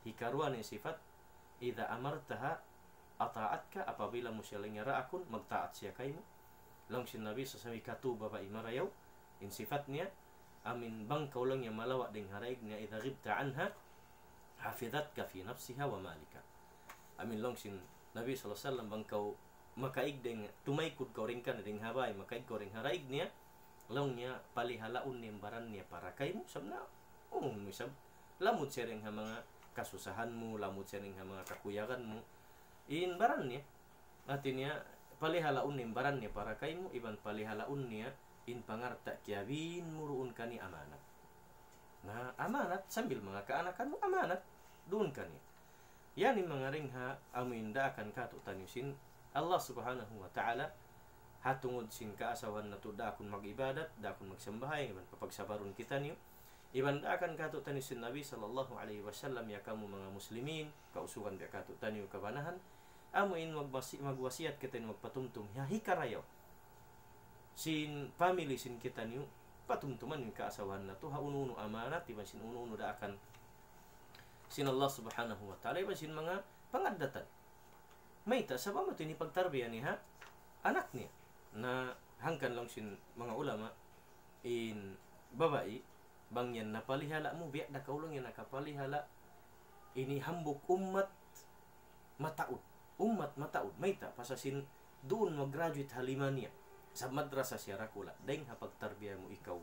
Hikaruwa niya sipat, إذا أمرتها أطاعتك, apabila mu siya laung niya raakun, magtaat siya kaymu. Laung sin Nabi sallallahu alayhi wasallam, hikatu babai marayaw, in sipat niya, amin bang kaw laung niya malawa' dayng ha daig niya, إذا غبت عنها حفظتك في نفسها ومالك. Amin laung sin Nabi sallallahu alayhi wasallam, bang kaw makaig dayng, tumaykud kaw dayng kan, dayng ha bay, makaig kaw dayng ha daig niya, laung niya, palihalaun niya in baran niya para kaymu, sabab na, um, isab, lamud siya dayng ha manga kasusahan mu, lamud siya dayng ha manga kakuyagan mu. In baran niya, hati niya, palihalaun niya in baran niya para kaymu, iban palihalaun niya in pangalta' kiyabin mu duun kaniya amanat. Na amanat, sambil manga kaanakan mu amanat duun kaniya. Yan in manga ringha, amu in daakan kātu'niyu sin Allah Subhanahu wa Ta'ala, ha tungud sin kaasawahan natu' daakun mag-ibadat, daakun magsambahayang, iban papagsabarun kitaniyu. Iban daakan kātu'niyu sin Nabi sallallahu alayhi wasallam, ya kamu manga muslimin, kausugan biya' kātu'niyu kabanahan, amu in magwasi-, magwasiyat kitaniyu magpatumtum, ha hikarayaw sin family sin kitaniyu, patumtuman in kaasawahan natu', ha unu-unu amanat, iban sin unu-unu daakan sin Allah Subhanahu wa Ta'ala, iban sin manga pangaddatan. Mayta', sabab amu ini pagtarbiya niya ha anak niya. Na hangkan laung sin manga ulama, in babai, bang yan napalihala' mu, biya' da kaw laung yan nakapalihala', ini hambuuk ummat mataud. Ummat mataud. Mayta', pasal sin duun mag-graduate ha lima niya. Sa' madrasa siya dakula'. Dayng ha pagtarbiya mu ikaw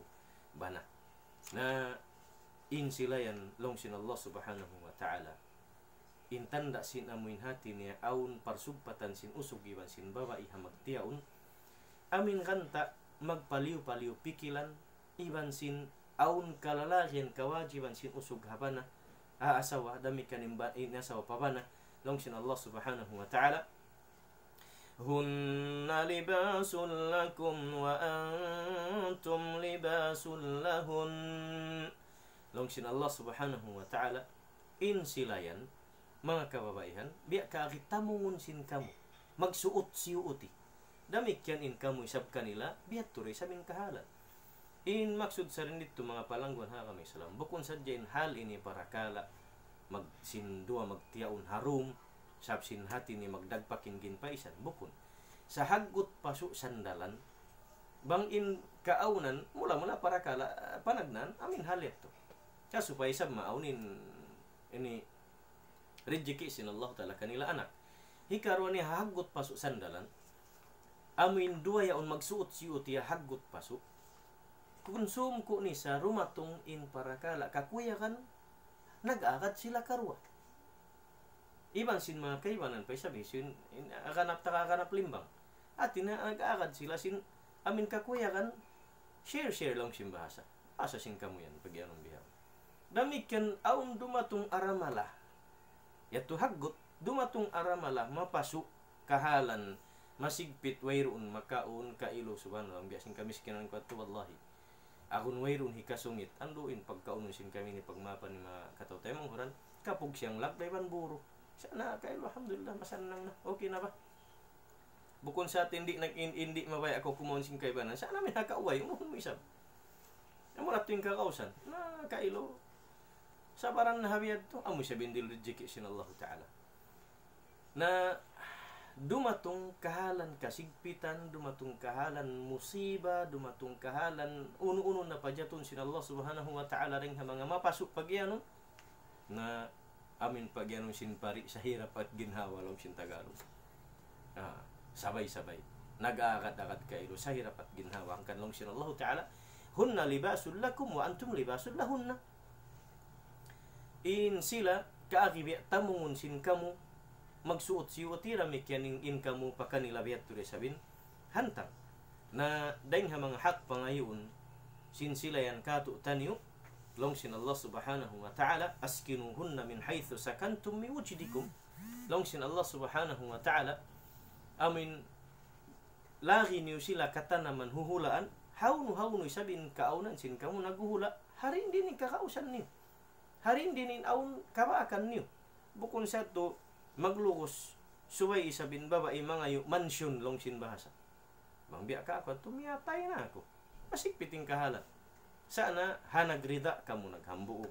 bana. Na in sila yan laung sin Allah Subhanahu wa Ta'ala. In tanda' sin amu in hati niya awn parsugpatan sin usug iban sin babai ha magtiyaun. Amu in ganta' magpaliyu-paliyu pikilan iban sin awn kalalagihan kawajiban sin usug ha bana, ha asawa, damikkiyan in ba-, in asawa pa bana, laung sin Allah Subhanahu wa Ta'ala, هن لباس لكم وأنتم لباس لهن. Laung sin Allah Subhanahu wa Ta'ala, in sila yan, manga kababaihan, biya' kaagi tamungun sin kamu, magsuut-siyuuti. Damikkiyan in kamu isab kanila, biya' tuud isab in kahalan. In maksud sa' dayn didtu manga palangguan ha agama Islam, bukun sadja in hal ini parakala' mag-, sin duwa magtiyaun ha room, sabab sin hati niya magdagpak in ginpaisan, bukun. Sa' haggut pasu' sandalan, bang in kaawnan, mula-mula parakala', ah, panagnaan, amu in hal yadtu. Sa' supaya isab maawn in, ini, rijiki' sin Allah Ta'ala kanila anak. Hikaruwa niya ha haggut pasu' sandalan. Amu in duwa yaun magsuut-siyuuti ha haggut pasu'. Kunsum ku ni sa' dumatung in parakala' kakuyagan, nag-agad sila karuwa. Iban sin manga kaibanan pa isab hi sin, in, aganap ta aganap limbang. Hati niya nag-agad sila sin amu in kakuyagan, share-share laung sin bahasa. Bahasa sin kamu yan, pag-iyanun bihaun. Damikkiyan awn dumatung aramala. Yadtu haggut, dumatung aramala, mapasu', kahalan, masigpit, wayruun makaun, kailu, subhanallah, biya' sin kamiskinan ku yadtu, wallahi. Agun wayruun hikasungit, andu' in pagkaunun sin kami ini pagmapan ni manga kataw-taymanghuran, kapug siyang lagda iban buru. Sa' na, kailu, alhamdulillah, masannang na, okay na ba? Bukun sa' atin di' nag-, in-, in di' mabaya' kaw kumaun sin kaibanan. Sa' na amu in ha kaaway, unu-unu isab. Amu na tuud in kakausan. Na, kailu. Sabaran na ha biya' yadtu, amu isab in dihil rijiki' sin Allah Ta'ala. Na, dumatung kahalan kasigpitan, dumatung kahalan musiba, dumatung kahalan unu-unu na pajatun sin Allah Subhanahu wa Ta'ala dayn ha manga mapasu' pag-iyanun. Na, Amin pagiyanun sin pari, sahirap at ginhawa laung sin Tagalog. Ah, sabay-sabay. Nag-aagad-agad kailu, sahirap at ginhawa. Hangkan laung sin Allahu Ta'ala, "هن لباس لكم وأنتم لباس لهن." In sila, kaagi biya' tamungun sin kamu, magsuut-siuti damikkiyan in, in kamu pa kanila biya' tuud isab in hantang. Na dayn ha manga hak pangayuun sin sila yan kātu'niyu, laung sin Allah Subhanahu wa Ta'ala, "أسكنوهن من حيث سكنتم من وجدكم." Laung sin Allah Subhanahu wa Ta'ala, amin lagi' niyu sila katanaman huhulaan, hawnu-hawnu isab in kaawnan sin kamu naghuhula', ha dindi in kagausan niyu. Ha dindi in awn kabaakan niyu. Bukun sa tu maglugus, subay isab in babai mangayu' mansyon laung sin bahasa. Bang biya' ka aku, atu miyatay na aku. Masigpit in kahalan. Sa' na ha nagrida kamu naghambuuk.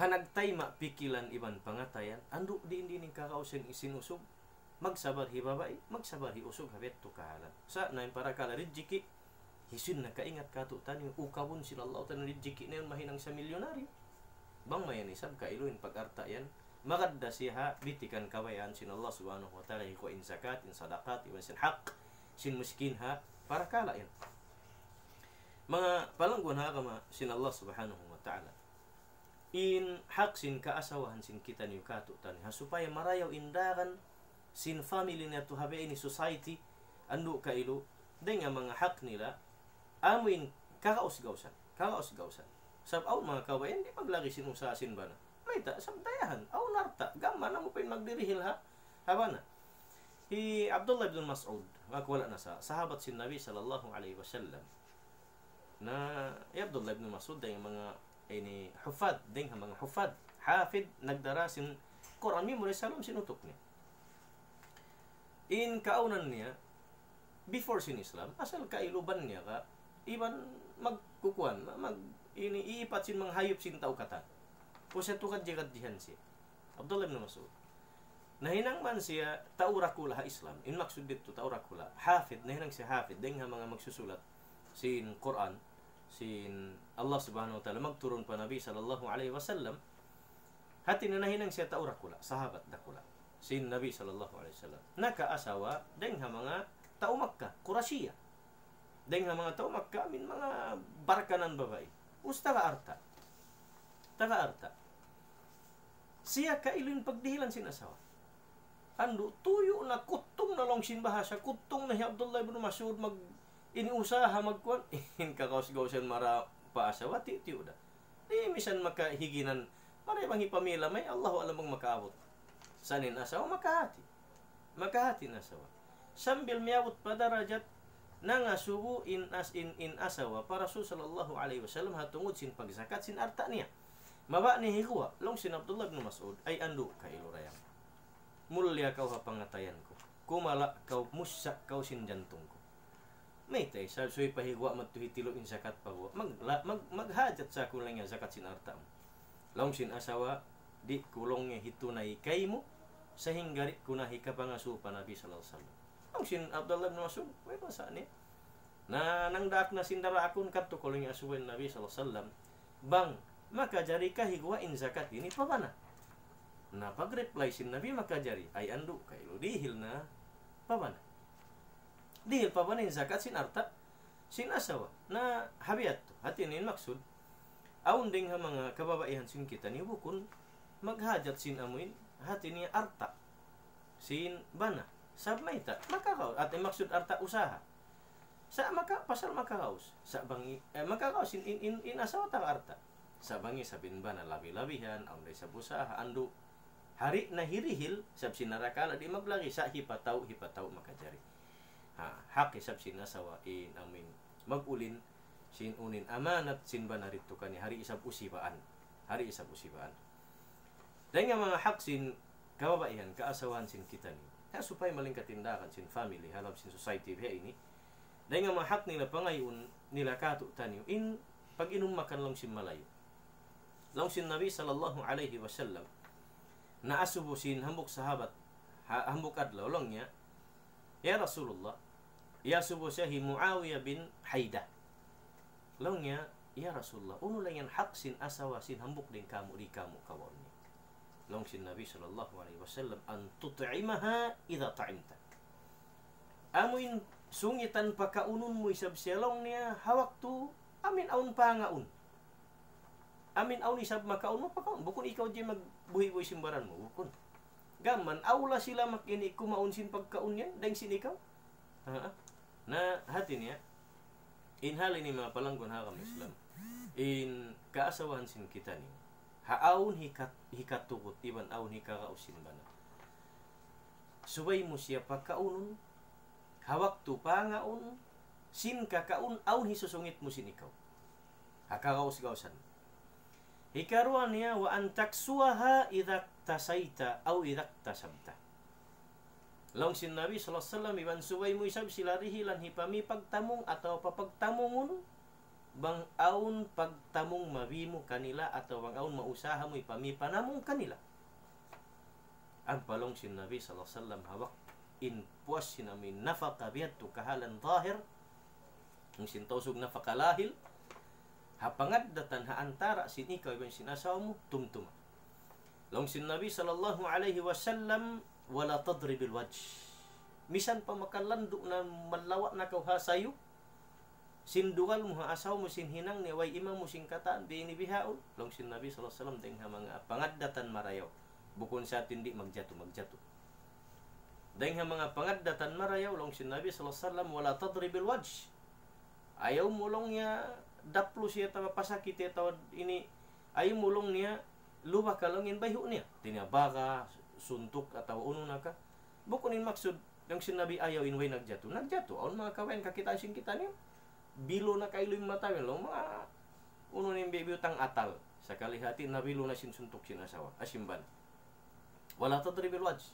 Ha nagtayma' pikilan iban pangatayan, andu' diin-diin in kagausan sin usug, magsabar hi babai, magsabar hi usug ha biya' tu kahalan. Sa' na in parakala' rijiki', hisiyu in nakaingat kātu'niyu, ukabun sin Allah Ta'ala rijiki' na yan mahinang sa milyonaryo. Bang mayan isab kailu in pag-alta' yan, magad da siya ha bitikan kabayaan sin Allah Subhanahu wa Ta'ala, hikuwa in zakat, in sadaqat, iban sin hak sin miskin ha parakala' yan. Manga palangguan ha agama sin Allah Subhanahu wa Ta'ala. In hak sin kaasawahan sin kitaniyu kātu'niyu, ha supaya marayaw in dagan sin family natu' ha biya' ini society, andu' kailu, dayn ha manga hak nila, amuin kagaus-gausan, kagaus-gausan. Sabab awn manga kababaihan, di' maglagi' sin usaha sin bana. Mayta', sabab dayahan, awn alta', gam mana mu pa in magdirihil ha, ha bana. Hi Abdullah ibn Mas'ud, makawala' na sa, sahabat sin Nabi sallallahu alayhi wasallam. Na, hi Abdullah ibn Mas'ud, dayn ha manga ini huffaz, dayn ha manga huffaz, hafid, nagdara sin Qur'an, memorize ha lawm sin utuk niya. In kaawnan niya, before sin Islam, asal kailu bang niya ka, iban magkukuan, ma-, mag, ini, iipat sin manga hayup sin tau katan. Puas yadtu kadji-kadjihan siya. Abdullah ibn Mas'ud. Nahinang man siya tau dakula' ha Islam. In maksud didtu tau dakula'. Hafid, nahinang siya hafid. Dayn ha manga magsusulat sin Qur'an, sin Allah Subhanahu wa Ta'ala magturun pa Nabi sallallahu alayhi wasallam. Hati niya nahinang siya tau dakula', sahabat dakula'. Sin Nabi sallallahu alayhi wasallam. Nakaasawa, dayn ha manga tau Makkah, Qurashiya. Dayn ha manga tau Makkah, amuin manga barkanan babai. Ubus taga alta'. Taga alta'. Siya kailu in pagdihilan sin asawa. Andu', tuyu' na, kuttung na laung sin bahasa, kuttung na hi Abdullah ibn Mas'ud mag, ini usaha magkuan, in kagaus-gausan mara pa asawa, tiyu'-tiyu' da. Di' misan makahiginan, mari bang hipamila, may Allahu a'lam bang makaabut. Sa' in asawa makahati. Makahati in asawa. Sambil miyabut pa darajat nangasubu in as-, in, in asawa pa Rasul sallallahu alayhi wasallam ha tungud sin pagzakat sin alta' niya. Mabaya' niya higuwa', laung sin Abdullah bin Mas'ud, ay andu' kailu dayang. Mulliya kaw ha pangatayan ku. Kumala' kaw, mussa' kaw sin jantung ku. Mayta' isab subay pa higuwa' madtu hitilu' in zakat pa guwa'. Mag-, la-, mag-, maghajat sa aku laung niya zakat sin alta' mu. Laung sin asawa, di' ku laung niya hitunay kaymu, sahingga di' ku na hikapangasubu pa Nabi sallallahu alayhi wasallam. Laung sin Abdullah bin Mas'ud, way masa niya. Na nangdaak na sin daraakun kadtu ku laung niya asubuhun Nabi sallallahu alayhi wasallam. Bang, makajari ka higuwa' in zakat ini pa bana. Na pag-reply sin Nabi makajari, ay andu' kailu dihil na pa bana. Dihil pa bana in zakat sin alta' sin asawa. Na ha biya' yadtu. Hati niya in maksud, awn dayng ha manga kababaihan sin kitaniyu bukun maghajat sin amuin, hati niya alta' sin bana. Sabab mayta', makakaus. Hati maksud alta' usaha. Sa' maka, pasal makakaus. Sa' bang i-, eh, makakaus in, in, in, in asawa taga alta'. Sa' bang isab in bana labi-labihan, awn da isab usaha, andu'. Di' na hirihil, sabab sin arakala' di' maglagi', sa' hipatau, hipatau makajari. Ha, hak isab sin asawa in amuin mag-ulin, sin unu in amanat sin bana didtu kaniya, di' isab usibaan. Di' isab usibaan. Dayng ha manga hak sin kababaihan, kaasawahan sin kitaniyu. Ha supaya malingkat in dagan sin family, ha lawm sin society biya' ini. Dayng ha manga hak nila pangayuun nila kātu'niyu, in pag-inum makan laung sin malayu'. Laung sin Nabi sallallahu alayhi wasallam, naasubu sin hambuuk sahabat, ha-, hambuuk adlaw laung niya, "Ya Rasulullah," iyasubu siya hi Muawiyah bin Haydah. Laung niya, Ya Rasulullah, unu laung yan hak sin asawa sin hambuuk dayn kamu' di' kamu' kawaun niya? Laung sin Nabi sallallahu alayhi wasallam, أن تطعمها إذا طعمت. Amu in sungitan pakaunun mu isab siya laung niya, ha waktu amin awn pangaun. Amin awn isab makaun mu pakaun. Bukun ikaw di' magbuhi'-buhi' sin baran mu. Bukun. Gam mayan, awla sila mag-ini kumaun sin pagkaun yan, dayn sin ikaw. Ha? Na, hati niya, in hal ini manga palanggun ha agama Islam. In kaasawahan sin kitaniyu. Ha awn hikat-, hikatugut, iban awn hikaraus sin bana. Subay mu siya pakaunun, ha waktu pangaun, sin kakaun, awn hisusungit mu sin ikaw. Ha kagaus-gausan. Hikaruwa niya, وأن تكسوها إذا اكتسيت أو إذا اكتسبت. Laung sin Nabi sallallahu alayhi wasallam, iban subay mu isab sila dihilan hipamipagtamung atawa papagtamungun, bang awn pagtamung mabi mu kanila atawa bang awn mausaha mu hipamipanamung kanila. Ampa laung sin Nabi sallallahu alayhi wasallam, ha waktu in puas sin amin nafaka biya' tu kahalan zahir, in sin Tausug nafaka lahil, ha pangaddatan ha antara' sin ikaw iban sin asawa mu, tumtuma. Laung sin Nabi sallallahu alayhi wasallam, ولا تضرب الوجه. Misan pa makalandu' na, malawa' na kaw ha sayu, sin dugal mu ha asawa mu sin hinang niya, way iman mu sin katan, biya' ini bihaun. Laung sin Nabi sallallahu alayhi wasallam, dayn ha manga pangaddatan marayaw. Bukun sa' tindi' magjatu, magjatu. Dayn ha manga pangaddatan marayaw, laung sin Nabi sallallahu alayhi wasallam, ولا تضرب الوجه. Ayaw mu laung niya daplu siya atawa pasakit atawa ini, ayaw mu laung niya lubaka laung in bayhu' niya. Hati niya baga, suntuk atawa unu na ka. Bukun in maksud, laung sin Nabi ayaw in way nagjatu. Nagjatu, awn manga kawayan kakitaan sin kitaniyu. Bilu na kailu in mata, laung manga unu na in bi-, biyutang atal. Sakali hati nabilu na sin suntuk sin asawa, ah, sin bana. ولا تضرب الوجه.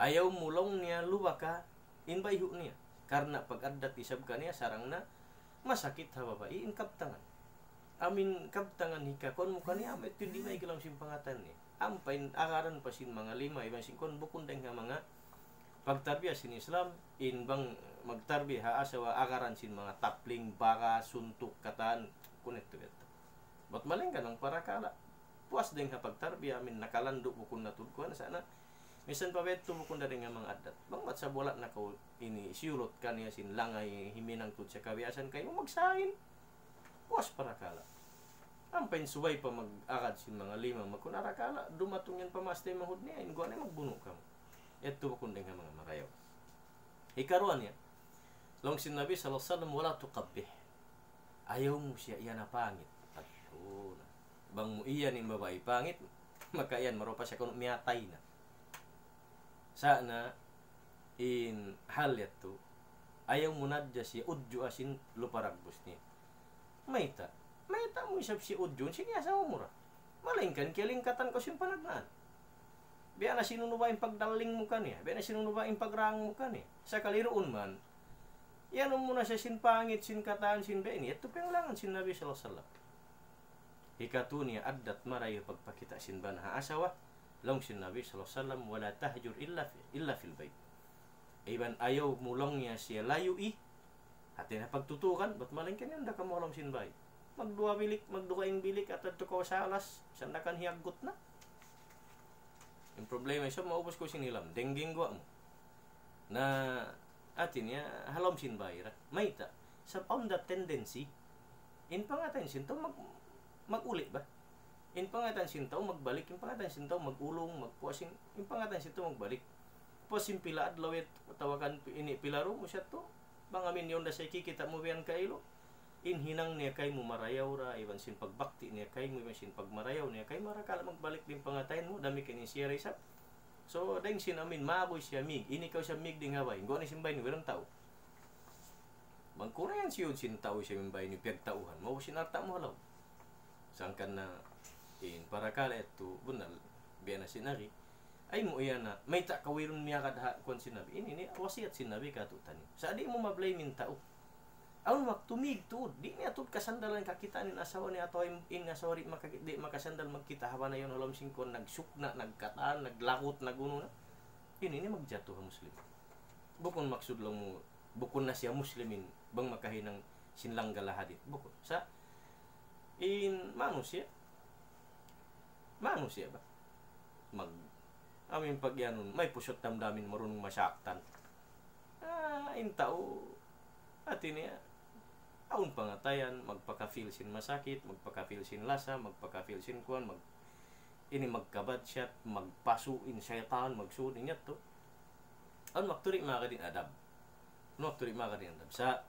Ayaw mu laung niya lubaka in bayhu' niya. Karna' pag-addat isab kaniya sarang na masakit ha babai in kabtangan. Amin kabtangan hikakuan mu kaniya, amu yadtu di' maig ha lawm sin pangatayan niya. Ampa in agaran pa sin manga lima, iban sin kuan bukun dayn ha manga pagtarbiya sin Islam, in bang magtarbiya ha asawa agaran sin manga tapling, bara, suntuk, katan, kuwan yadtu, yadtu. Bat malayngkan bang parakala' puas dayn ha pagtarbiya, amin nakalandu' bukun na tuud kuwan sa' na. Misan pa biya' yadtu bukun da dayn ha manga addat. Bang bat sa' buwala' na kaw ini siyulut kaniya sin langay himinang tuud siya kabiyasan kaymu magsain. Puas parakala'. Ampa in subay pa mag-agad sin manga lima, magkun arakala', dumatung yan pa mastay mahud niya, in guwa' niya magbunu' kamu. Yadtu bukun dayn ha manga marayaw. Hikaruwa niya, laung sin Nabi sallallahu alayhi wasallam, ولا تقبح. Ayaw mu siya iyan na pangit. Adtu na. Bang mu iyan in babai pangit, maka iyan marupa siya kunu' miyatay na. Sa' na in hal yadtu, ayaw mu na hadja siya udju' sin lupa dagbus niya. Mayta'? Mayta' mu isab siya udjuun sin asawa mu ra? Malayngkan kiyalingkatan kaw sin panagnaan. Biya' na sin unu ba in pagdaling mu kaniya, biya' na sin unu ba in pagrang mu kaniya. Sakali duun man, iyanun mu na siya sin pangit, sin katan, sin biya' ini. Yadtu piyanglangan sin Nabi sallallahu alayhi wasallam. Hikatu niya addat marayaw pagpakita' sin bana ha asawa. Laung sin Nabi sallallahu alayhi wasallam, ولا تهجر إلا في، إلا في البيت. Iban ayaw mu laung niya siya layui. Hati niya pagtutukan, bat malayngkan yan da kamu ha lawm sin bay. Magduwa bilik, magdugaing bilik, atawa yadtu kaw ha salas, sandakan hiyaggut na. In problema isab, maubus kaw sin hilam, dengging guwa' mu. Na, hati niya, ha lawm sin bay ra. Mayta', sabab awn da tendency, in pangatayan sin tau mag-, mag-uli ba? In pangatayan sin tau magbalik, in pangatayan sin tau mag-ulung, magpuas in, in pangatayan sin tau magbalik. Puas in pila adlaw yadtu, atawa kan ini pila ru mu siya tu, bang amin yaun da sa' kikita' mu biya' kailu. In hinang niya kaymu marayaw ra, iban sin pagbakti niya kaymu, iban sin pagmarayaw niya kaymu, arakala' magbalik da in pangatayan mu, damikkiyan in siya ra isab. So, dayn sin amin, mabuhi' siya mig, ini kaw siya mig dayn ha bay, guwa' na sin bay niyu, wayruun tau. Bang kunu' yan siyud sin tau siya in bay niyu, piyagtauhan, mabuhi' sin alta' mu ha lawm. Sangkan na in parakala' yadtu, bunnal, biya' na sin ari. Ay mu iyan na, mayta' kaw wayruun miyagad ha kuwan sin Nabi. Ini, ini wasiyat sin Nabi katu'taniyu. Sa' di' mu ma-blame in tau. Awn waktu mig tuud, di' niya tuud kasandalan kakitaan in asawa niya atawa in, in asawa di' maka-, di' makasandal magkita' ha bana yaun ha lawm sin kuwan, nagsukna', nagkatan, naglagut, nagunu na. Ini, ini magjatu ha Muslim. Bukun maksud laung mu, bukun na siya Muslimin, bang makahinang sin langgal ha hadith. Bukun. Sa', In manusiya', manusiya' ba? Mag-, amin pag-iyanun, may pusat damdamin, marunong masaktan. Ah, in tau, hati niya, awn pangatayan, magpaka-feel sin masakit, magpaka-feel sin lasa, magpaka-feel sin kuwan, mag-, ini magkabadsat, magpasu' in saytan, magsud in yadtu. Awn waktu di' makadi' in adab. Awn waktu di' makadi' in adab. Sa',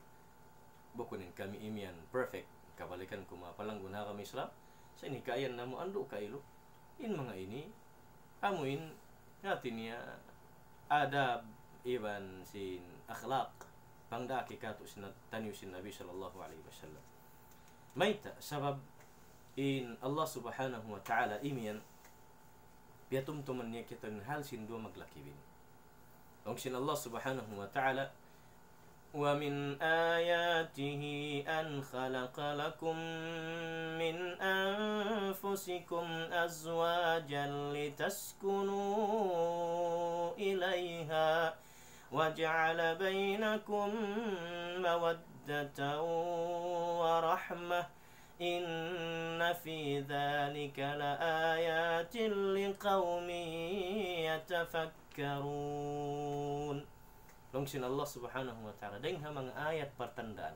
bukun in kami imiyan perfect. Kabalikan ku manga palanggun ha agama Islam. Sa' ini kaiyan namu' andu' kailu. In manga ini, amu in, hati niya, adab iban sin akhlaq, pangdaak katu' sin, taniyu sin Nabi sallallahu alayhi wasallam. Mayta', sabab in Allah subhanahu wa ta'ala imiyan, piyatumtuman niya kita in hal sin duwa maglaki bini. Laung sin Allah subhanahu wa ta'ala, ومن آياته أن خلق لكم من أنفسكم أزواجا لتسكنوا إليها وجعل بينكم مودة ورحمة إن في ذلك لآيات لقوم يتفكرون. Laung sin Allah subhanahu wa ta'ala, dayng ha manga ayat partandaan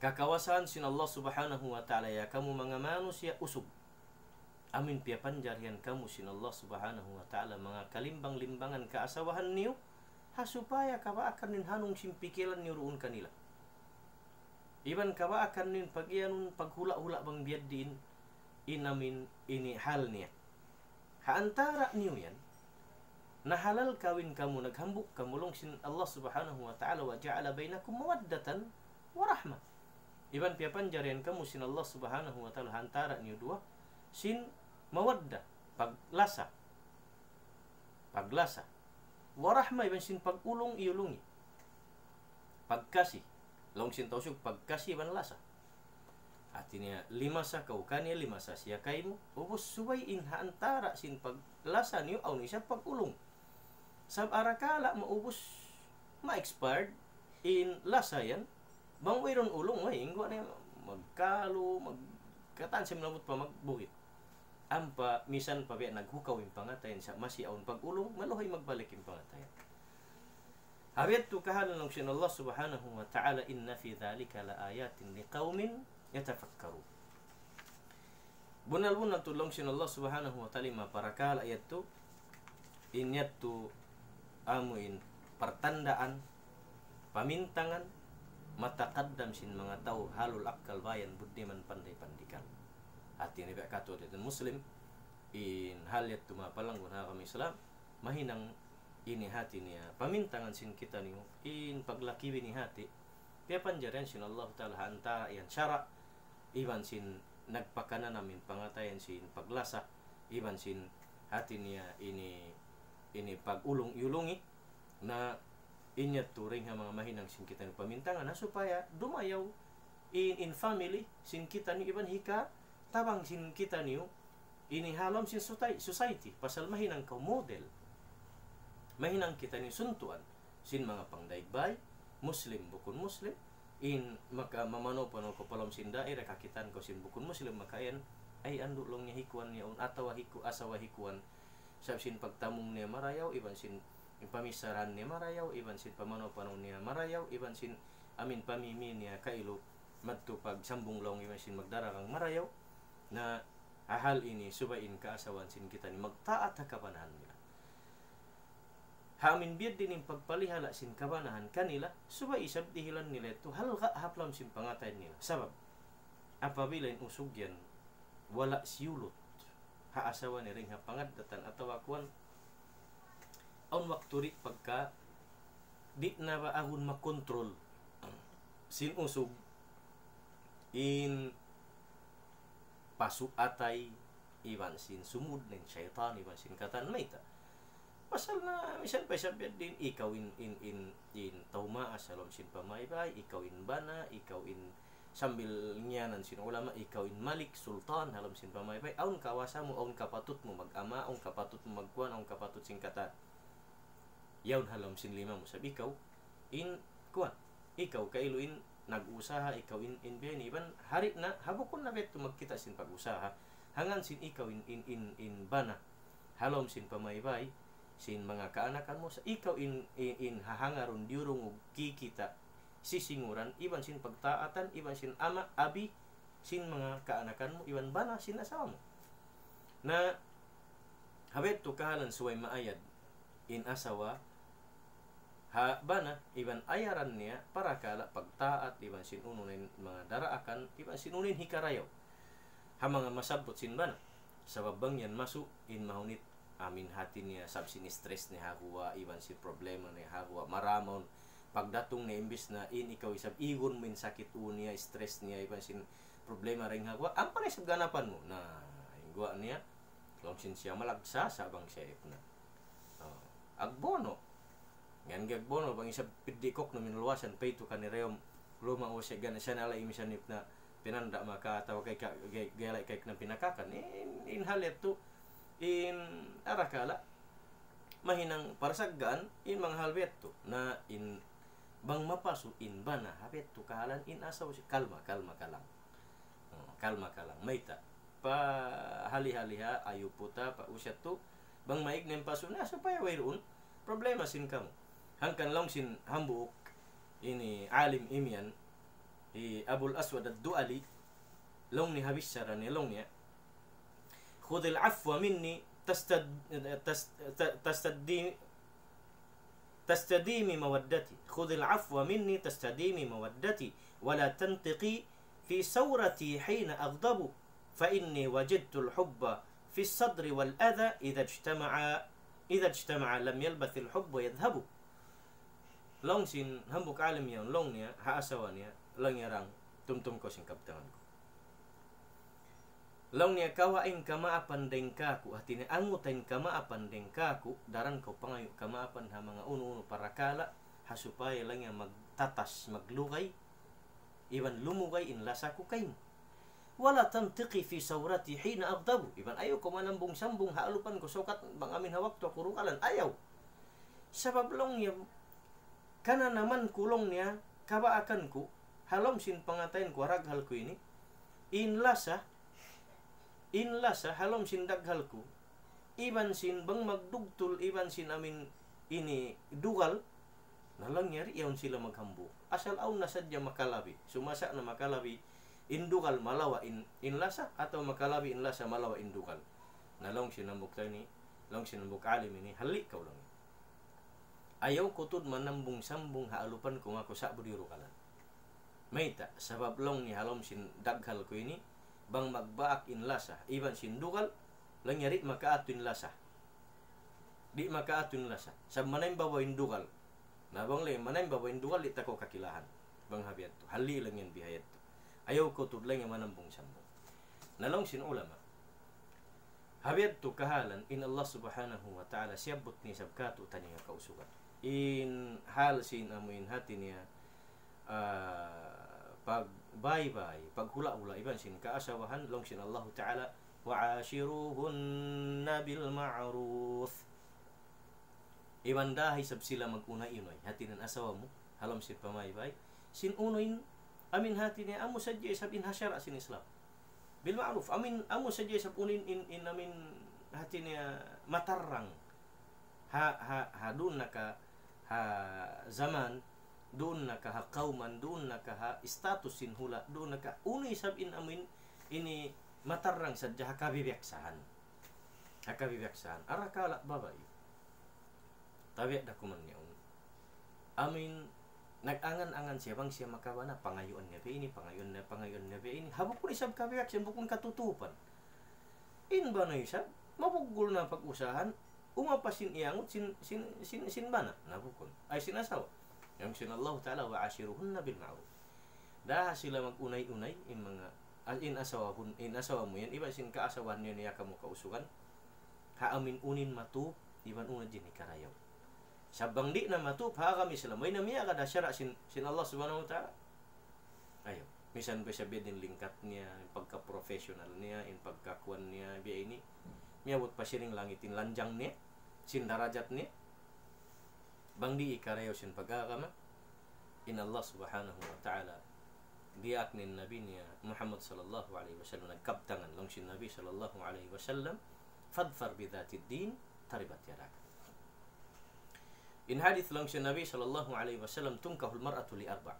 kakawasaan sin Allah subhanahu wa ta'ala, ya kamu manga manusiya' usug. Amin piyapanjarihan kamu sin Allah subhanahu wa ta'ala manga kalimbang-limbangan kaasawahan niyu, ha supaya kabaakan niyu in hanung sin pikilan niyu duun kanila. Iban kabaakan niyu in pag-iyanun, paghula'-hula' bang biya' diin in amin ini hal niya. Ha antara' niyu yan, nahalal kawin kamu, naghambuuk kamu, laung sin Allah subhanahu wa ta'ala, وجعل بينكم مودة ورحمة. Iban piyapanjarihan kamu sin Allah subhanahu wa ta'ala ha antara' niyu duwa sin mawadda, paglasa. Paglasa. Wa rahma, iban sin pag-ulung-iyulungi. Pagkasi. Laung sin Tausug, pagkasi iban lasa. Hati niya, limasa kaw kaniya, limasa siya kaymu. Ubus subay in ha antara' sin paglasa niyu, awn isab pag-ulung. Sabab arakala' maubus, ma-expired in lasa yan. Bang wayruun ulung, way, ingwa na yan, magkalu, mag-, katan siya malabut pa magbuhit. Ampa, misan pa biya' naghukaw in pangatayan sa' masi awn pag-ulung, maluhay magbalik in pangatayan. Ha biya' yadtu kahalan laung sin Allah subhanahu wa ta'ala, إن في ذلك لآيات لقوم يتفكرون. Bunnal-bunnal tuud laung sin Allah subhanahu wa ta'ala in manga parakala' yadtu, in yadtu amu in partandaan, pamintangan, mataqaddam sin manga tau ahlul akkal, bayan, buddiman, panday pandikal. Hati niya biya' katu' tuud in Muslim, in hal yadtu manga palanggun ha agama Islam, mahinang ini hati niya, pamintangan sin kitaniyu, in paglaki bini hati, piyapanjarihan sin Allah ta'ala ha antara' yan sara', iban sin nagpakananam in pangatayan sin paglasa, iban sin hati niya ini, ini pag-ulung-iyulungi, na in yadtu dayng ha manga mahinang sin kitaniyu pamintangan, na supaya dumayaw in, in family sin kitaniyu iban hika tabang sin kitaniyu ini ha lawm sin soci-, society, pasal mahinang kaw model. Mahinang kitaniyu suntuan sin manga pangdaig bay, Muslim, bukun Muslim, in maka mamanaw-panaw kaw pa lawm sin daira, kakitaan kaw sin bukun Muslim, maka yan, ay andu' laung niya hi kuwan yaun, atawa hi ku-, asawa hi kuwan, sabab sin pagtamung niya marayaw, iban sin in pamisaran niya marayaw, iban sin pamanaw-panaw niya marayaw, iban sin amin pamimi niya kailu, madtu pagsambung laung iban sin magdaragang marayaw, na ha hal ini subay in kaasawahan sin kitaniyu magtaat ha kabanahan nila. Ha amin biya' diin in pagpalihala' sin kabanahan kanila, subay isab dihilan nila yadtu halga' ha lawm sin pangatayan nila. Sabab, apabila in usug yan, wala' siyulut ha asawa niya dayng ha pangaddatan atawa kuwan, awn waktu di' pagka di' na ba agun makontrol sin usug in pasu' atay, iban sin sumud na in saytan, iban sin katan mayta'. Pasal na, misan pa isab biya' diin, ikaw in, in, in, in tau maas ha lawm sin pamaybay, ikaw in bana, ikaw in sambil ngiyanan sin ulama, ikaw in malik, sultan, ha lawm sin pamaybay, awn kawasa mu, awn kapatut mu mag-ama, awn kapatut mu magkuwan, awn kapatut sin katan. Yaun ha lawm sin lima mu, sabab ikaw in kuwan, ikaw kailu in nag-usaha ikaw in, in biya' ini, iban hari na, ha bukun na biya' tu magkita' sin pag-usaha, hangkan sin ikaw in, in, in, in bana, ha lawm sin pamaybay, sin manga kaanakan mu, sa' ikaw in, in, in hahangarun diyurungug kikita', sisinguran, iban sin pagtaatan, iban sin ama', abi, sin manga kaanakan mu, iban bana, sin asawa mu. Na, ha biya' tu kahalan subay maayad, in asawa, ha bana, iban ayaran niya, parakala' pagtaat, iban sin unu na in manga daraakan, iban sin unu in hikarayaw. Ha manga masabbut sin bana. Sabab bang yan masu', in mahunit, amin hati niya, sabab sin stress niya ha guwa', iban sin problema niya ha guwa', maramun, pagdatung niya imbis na in ikaw isab igun mu in sakit ū niya, stress niya, iban sin problema dayn ha guwa', ampa na isab ganapan mu. Na, in guwa' niya, laung sin siya malagsa, sa' bang siya ipna. Oh, agbono. Yan gagbono, bang isab piddi' kuk na minuluwasan, paytu kanirayum, luma' usi gana siya na lay imisan ipna, pinanda' maka, atawa kay ka, gay, gay lay kay na pinakakan. In, in hal yadtu, in arakala', mahinang parasaggaan, in manga hal yadtu. Na in, bang mapasu', in bana, ha yadtu kahalan, in asawa si, kalma, kalma ka lang. Oh, kalma ka lang. Mayta'? Pahali-haliha, ayaw puta, pa usat tu. Bang maig na in pasu' niya, supaya wayruun problema sin kamu. Hangkan laung sin hambuuk, ini alim imiyan, hi Abul Aswad Ad-Du'ali, laung niya ha bichara niya, laung niya, خذ العفو مني تستد-، تس-، ت-، تستدي-، تستديم مودتي. خذ العفو مني تستديم مودتي، ولا تنطقي في سورتي حين أغضب، فإني وجدت الحب في الصدر والأذى إذا اجتمعا، إذا اجتمعا لم يلبث الحب يذهب. Laung sin hambuuk alim yaun, laung niya, ha asawa niya, laung niya, "Rang, tumtum kaw sin kabtangan ku." Laung niya, "Kawa' in kamaapan dayn kāku', hati niya anguta in kamaapan dayn kāku', daran kaw pangayu' kamaapan ha manga unu-unu parakala', ha supaya laung niya magtatas, maglugay, iban lumugay in lasa ku kaymu. ولا تنطقي في سورتي حين أغضب." Iban ayaw kaw manambung-sambung ha alupan ku sukat bang amin ha waktu aku dugalan. Ayaw. Sabab laung niya, kananaman ku laung niya, kabaakan ku, ha lawm sin pangatayan ku, ha daghal ku ini, in lasa, in lasa, ha lawm sin daghal ku, iban sin bang magdugtul, iban sin amin ini dugal, na laung niya di' yaun sila maghambuuk. Asal awn na sadja makalabi, sumasa na makalabi in dugal malawa' in, in lasa, atawa makalabi in lasa malawa' in dugal. Na laung sin hambuuk tau ini, laung sin hambuuk alim ini, "Halli' kaw laung." Ayaw kaw tuud manambung-sambung ha alupan ku, aku sa' budi dugalan. Mayta', sabab laung niya ha lawm sin daghal ku ini, bang magbaak in lasa, iban sin dugal, laung niya di' makaatu in lasa. Di' makaatu in lasa. Sabab manaymbabaw in dugal. Na bang laung manaymbabaw in dugal, di' ta kaw kakilahan. Bang ha biya' yadtu. Halli' laung yan biha' yadtu. Ayaw kaw tuud laung niya manambung-sambung. Na laung sin ulama. Ha biya' yadtu kahalan, in Allah Subhanahu wa Ta'ala, siyabbut niya isab kātu'niyu kausugan. In hal sin amu in hati niya, ah, pagbaybay, paghula'-hula' iban sin kaasawahan, laung sin Allahu Ta'ala, "وعاشروهن بالمعروف." Iban da isab sila mag-unay-unay. Hati niya in asawa mu, ha lawm sin pamaybay. Sin unu in, amin hati niya, amu sadja isab in ha sara' sin Islam. Bil ma'ruf, amin, amu sadja isab unu in, in, in amin hati niya matarrang. Ha, ha, ha duun na ka, ha jaman, duun na ka ha kawman, duun na ka ha status sin hula', duun na ka unu isab in amin ini matarrang sadja ha kabibiyaksahan. Ha kabibiyaksahan. Arakala' babai. Tabi' da kuman niya un. Amin, nag-angan-angan siya bang siya makabana, pangayuan niya biya' ini, pangayuan niya, pangayuan niya biya' ini. Ha bukun isab kabiyaksahan, bukun katutupan. In bana isab, mabuggul na pag-usahan, uma pa sin iyangut sin, sin, sin, sin bana, na bukun. Ay sin asawa. Laung sin Allah Ta'ala, "وعاشروهن بالمعروف." Da sila mag-unay-unay, in manga, ah, in asawa hun, in asawa mu yan, iban sin kaasawahan niya niya kamu kausugan. Ha amin unu in matup, iban unu in di' karayaw. Sa' bang di' na matup, ha agama Islam, way na miyagad ha sara' sin, sin Allah Subhanahu wa Ta'ala. Ayaw. Misan pa isab biya' diin in lingkat niya, in pagka-professional niya, in pagkakuan niya, biya' ini. Miyabut pa siring langit in lanjang niya, sin darajat niya. Bang di' karayaw sin pag-agama, in Allah Subhanahu wa Ta'ala, diyaak in Nabi niya Muhammad sallallahu alayhi wasallam, nagkabtangan, laung sin Nabi sallallahu alayhi wasallam, فاظفر بذات الدين تربت يداك. In hadith laung sin Nabi sallallahu alayhi wasallam, تنكح المرأة لأربع.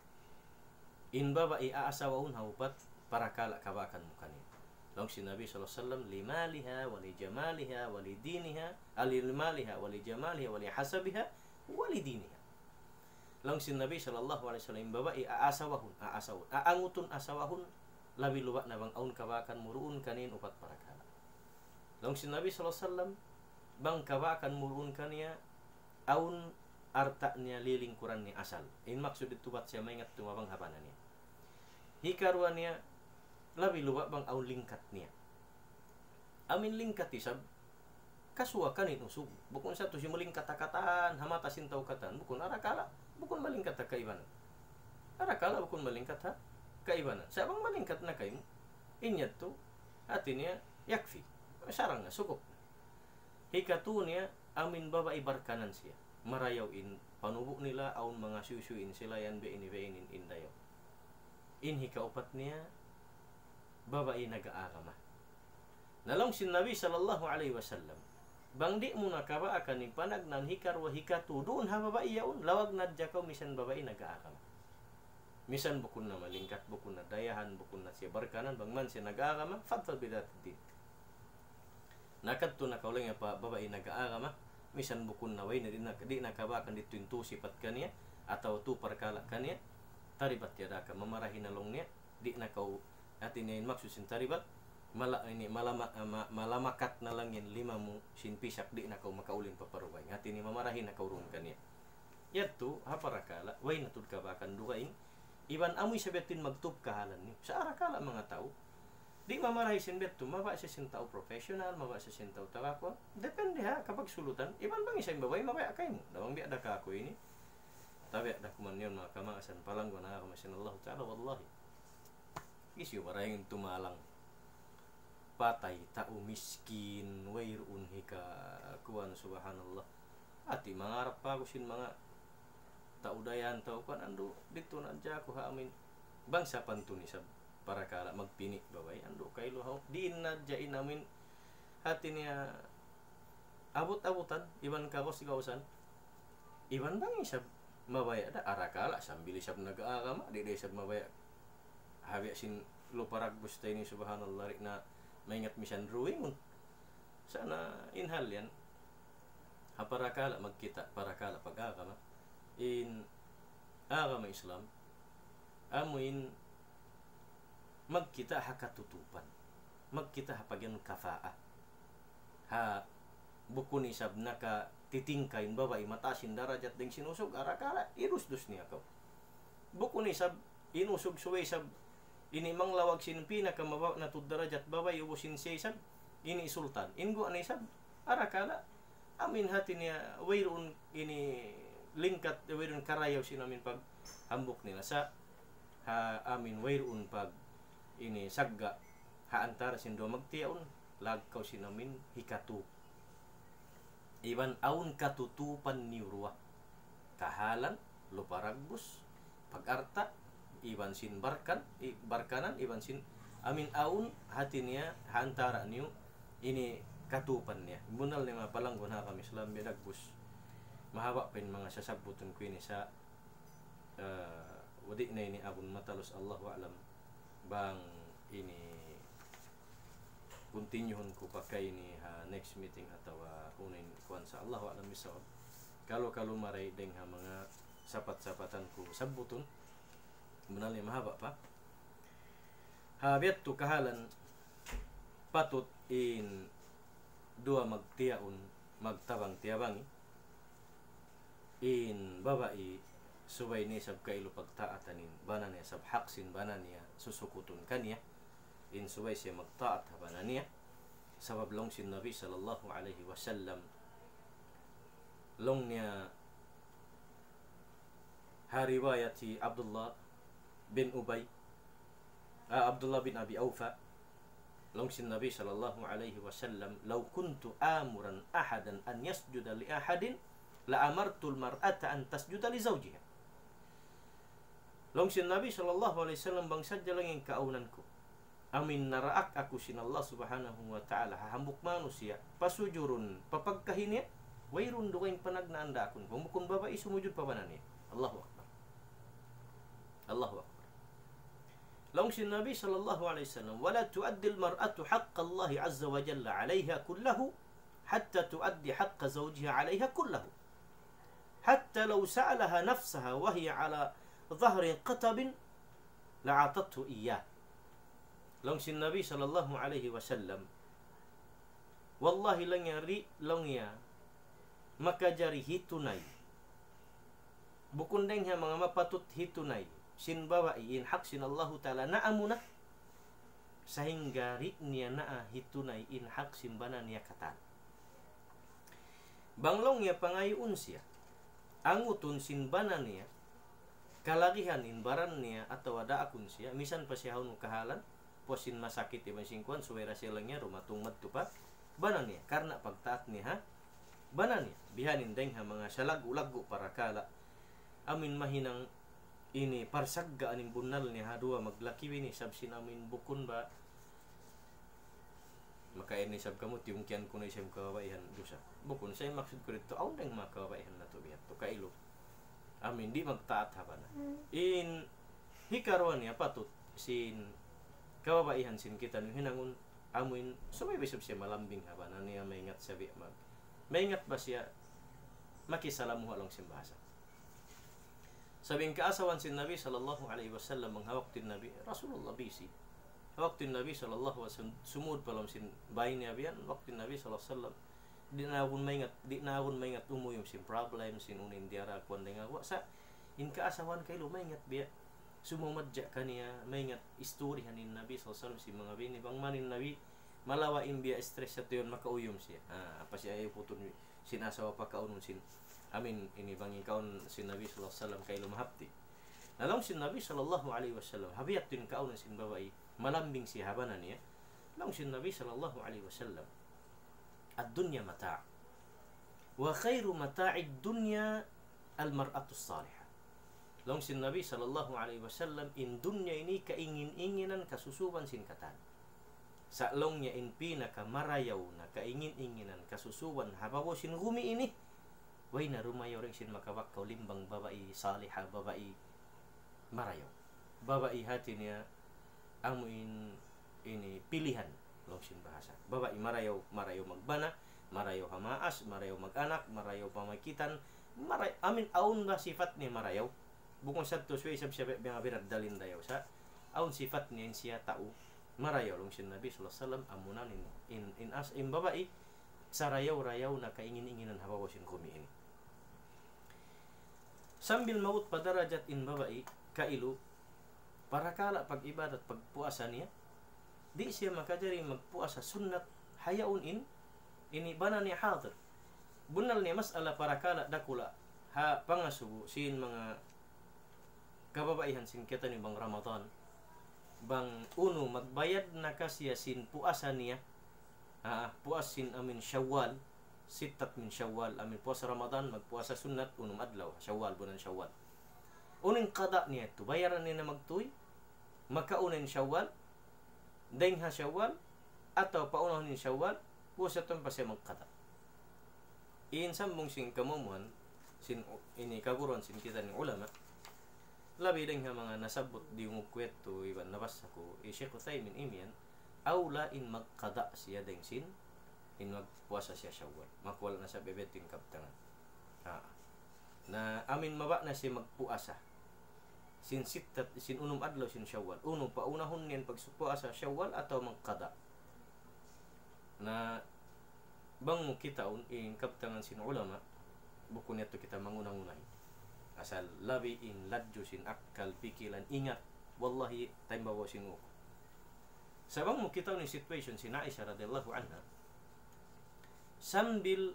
In babai aasawahun ha upat parakala' kabaakan mu kaniya. Laung sin Nabi sallallahu alayhi wasallam, لمالها ولجمالها ولدينها، آه، لمالها ولجمالها ولحسبها ولدينها. Laung sin Nabi sallallahu alayhi wasallam, in babai aasawahun, aasawahun, aangutun asawahun, labi luba' na bang awn kabaakan mu duun kaniya in upat parakala'. Laung sin Nabi sallallahu alayhi wasallam, bang kabaakan mu duun kaniya, awn alta' niya, lilingkuran niya asal. In maksud didtu bat siya maingat tumabang ha bana niya. Hikaruwa niya, labi luba' bang awn lingkat niya. Amin lingkat isab, kasuwa kaniya in usug. Bukun sa tuud siya malingkat ha katan, ha mata sin tau katan. Bukun arakala', bukun malingkat ha kaibanan. Arakala' bukun malingkat ha kaibanan. Sa' bang malingkat na kaymu, in yadtu, hati niya, yakfi. Sarang na, sukup. Hikatu niya, amin babai barkanan siya. Marayaw in panubu' nila, awn manga suysuy in sila yan, biya' ini, biya' ini in dayaw. In hikaupat niya, babai nag-aagama. Na laung sin Nabi sallallahu alayhi wasallam, bang di' mu na kabaakan in panagnaan hikaruwa, hikatu, duun ha babai yaun, lawag na hadja kaw misan babai nag-aagama. Misan bukun na malingkat, bukun na dayahan, bukun na siya barkanan, bang man siya nag-aagama, فاظفر بذات الدين. Na kadtu na kaw laung niya pa babai nag-aagama, misan bukun na way na di' na, di' na kabaakan didtu in tū sipat kaniya, atawa tū parkala' kaniya, تربت يداك, mamarahi na laung niya, di' na kaw, hati niya in maksud sin taribat, mala-, ini, malama-, ma-, malamakat na laung in lima mu sin pisak, di' na kaw makaulin pa paruway. Hati niya mamarahi na kaw duun kaniya. Yadtu, ha parakala', way na tuud kabaakan dugaing, iban amu isab yadtu in magtūb kahalan niyu. Sa' arakala' manga tau, di' mamarahi sin biya' yadtu, mabaya' siya sin tau professional, mabaya' siya sin tau taga kuwan. Depende ha kapagsulutan, iban bang isab in babai mabaya' kaymu. Na bang biya' da kaku' ini, tabi' da kuman yaun manga kamaasan palangguan ha agama sin Allahu Ta'ala, wallahi. Hisiyu ba ra in tumalang? Patay, tau miskin, wayruun hika-, kuwan, subhanallah. Hati mangarap pa aku sin manga tau dayahan, tau kuwan, andu', didtu na hadja aku ha amin. Bang sapantun isab parakala' magpini' babai, andu' kailu hawk, diin na hadja in amin. Hati niya abut-abutan, iban kagaus-gausan. Iban bang isab mabaya' da, arakala' sambil isab nag-aagama, di' da isab mabaya'. Ha biya' sin Lupa Ragbus ta ini, subhanallah, di' na maingat misan drawingun. Sa' na in hal yan, ha parakala' magkita', parakala' pag-agama, in agama Islam, amu in magkita' ha katutupan, magkita' ha pagiyanun kafa'a. Ha, bukun isab nakatitingka in babai, mataas in darajat dayn sin usug, arakala' idusdus niya kaw. Bukun isab in usug subay isab ini manglawag sin pinakamababa' na tuud darajat babai, ubus in siya isab ini sultan. In guwa' na isab, arakala' amin hati niya wayruun ini lingkat, wayruun karayaw sin amin paghambuuk nila. Sa' ha amin wayruun pag ini sagga' ha antara sin duwa magtiyaun, lagkaw sin amin hikatu. Iban awn katutupan niyu duwa. Kahalan, Lupa Ragbus, pag-alta', iban sin barkan-, i-, barkanan, iban sin amin awn hati niya ha antara niyu ini katupan niya. Bunnal niya manga palangguan ha agama Islam, biya' dagbus. Mahaba' pa in manga sasabbutun ku ini sa', eh, wadi' na ini abun matalus, Allahu a'lam. Bang ini continuehun ku pa kay ini ha next meeting atawa unu in kuwan sa', Allahu a'lam bissawab. Kalu-kalu marayaw dayn ha manga sapat-sapatan ku sabbutun. Bunnal niya mahaba' pa. Ha biya' yadtu kahalan patut in duwa magtiyaun magtabang-tiyabangi. In babai subay niya isab kailu pagtaatan in bana niya, sabab hak sin bana niya susukutun kaniya. In subay siya magtaat ha bana niya. Sabab laung sin Nabi sallallahu alayhi wasallam, laung niya ha riwayat hi Abdullah bin Ubay, ah, Abdullah bin Abi Awfa, laung sin Nabi sallallahu alayhi wasallam, لو كنت آمرا أحدا أن يسجد لأحد لأمرت المرأة أن تسجد لزوجها. Laung sin Nabi sallallahu alayhi wasallam, bang sadja laung in kaawnan ku, amuin naraak aku sin Allah Subhanahu wa Ta'ala ha hambuuk manusiya', pasujurun pa pagkahi niya, wayruun dugaing panagnaan daakun ku, bukun babai sumujud pa bana niya. Allahu Akbar. Allahu Akbar. Laung sin Nabi sallallahu alayhi wasallam, ولا تؤدي المرأة حق الله عز وجل عليها كله حتى تؤدي حق زوجها عليها كله، حتى لو سألها نفسها وهي على ظهر قطب لأعطته إياه. Laung sin Nabi sallallahu alayhi wasallam, wallahi, laung niya, di' laung niya makajari hitunay, bukun dayng ha manga mapatut hitunay sin babai in hak sin Allahu Ta'ala na amuna, sahingga di' niya na hitunay in hak sin bana niya katan. Bang laung niya pangayuun siya, angutun sin bana niya kalagihan in baran niya atawa daakun siya, misan pa siya hawnu kahalan, puas sin masakit iban sin kuwan, subay da siya laung niya dumatung madtu pa bana niya, karna' pagtaat niya ha bana niya. Bihaini in dayng ha manga salaggu'-laggu' parakala', amuin mahinang ini parsaggaan in bunnal niya ha duwa maglaki-bini, sabab sin amuin bukun ba makain isab kamu, tiyungkian ku na isab kababaihan dusa. Bukun sa' in maksud ku didtu, awn dayng manga kababaihan natu' biya' tu kailu, amuin di' magtaat ha bana. In hikaruwa niya, patut sin kababaihan sin kitaniyu hinangun, amuin subay isab siya malambing ha bana niya, maingat siya biya' mag-, maingat ba siya makisalamuha, laung sin bahasa. Sabab in kaasawahan sin Nabi sallallahu alayhi wasallam, bang ha waktu in Nabi, Rasulullah busy. Ha waktu in Nabi sallallahu alayhi wasallam, sumud pa lawm sin bay niya biya' yan, waktu in Nabi sallallahu alayhi wasallam, di' na agun maingat, di' na agun maingat umuyum sin problem, sin unu in diyara kuwan dayng ha guwa'. Sa' in kaasawahan kailu maingat biya' sumumadja kaniya, maingat isturihan in Nabi sallallahu alayhi wasallam sin manga bini. Bang man in Nabi malawa' in biya' stress sa' tuud makauyum siya. Ah, apa siya ayaw putun sin asawa pakaunun sin, amuin ini bang in kaun sin Nabi sallallahu alayhi wasallam kailu mahapdi'. Na laung sin Nabi sallallahu alayhi wasallam, ha biya' tu in kaunun sin babai, malambing siya ha bana niya. Laung sin Nabi sallallahu alayhi wasallam, الدنيا متاع، وخير متاع الدنيا المرأة الصالحة. Laung sin Nabi sallallahu alayhi wasallam, in dunya ini kaingin-inginan kasusuban sin katan. Sa' laung niya in pinakamarayaw na kaingin-inginan kasusuban ha babaw sin gumi ini, way na dumayaw dayng sin makabak kaw limbang babai saliha, babai marayaw. Babai hati niya amuin ini pilihan, laung sin bahasa. Babai marayaw, marayaw magbana, marayaw ha maas, marayaw mag-anak, marayaw pamakitan, maray-, amuin awn ba sipat niya marayaw. Bukun sa' tuud subay isab siya biya' manga biraddal in dayaw, sa' awn sipat niya in siya tau marayaw. Laung sin Nabi sallallahu alayhi wasallam, amuna in, in, in as-, in babai sarayaw-rayaw na kaingin-inginan ha babaw sin gumi ini. Sambil maabut pa darajat in babai kailu, parakala' pag-ibadat, pagpuasa niya, di' siya makajari magpuasa sunnat ha yaun in ini bana niya hadir. Bunnal niya mas'ala parakala' dakula' ha pangasubu sin manga kababaihan sin kitaniyu bang Ramadan, bang unu magbayad na ka siya sin puasa niya, ah, puas sin amuin Shawwal, sittat min Shawwal, amuin puasa Ramadan, magpuasa sunnat unum adlaw Shawwal, bulan Shawwal. Unu in qada niya yadtu, bayaran niya na magtuy, makauna in Shawwal, dayng ha Shawwal, atawa paunahun in Shawwal, puasa tuud pa siya magqada. In sambung sin kamumuhan, sin u-, ini kaguruhan sin kitaniyu ulama, labi dayng ha manga nasabbut diyungug ku yadtu iban nabassa ku, hi Shaykh Uthaymin imiyan, awla in magqada siya dayng sin in magpuasa siya Shawwal. Makuwala na sa' bebe' in kabtangan. Ha. Na amuin mabaya' na siya magpuasa sin sittat, sin unum adlaw sin Shawwal. Unu, paunahun niya in pagpuasa Shawwal atawa magqada. Na bang mu kitaun in kabtangan sin ulama, bukun yadtu kita manguna-ngunahi. Asal labi in ladju sin akkal, pikilan, ingat. Wallahi, taymbawa sin uku. Sa' bang mu kitaun in situation sin Aisha radiyallahu anha, sambil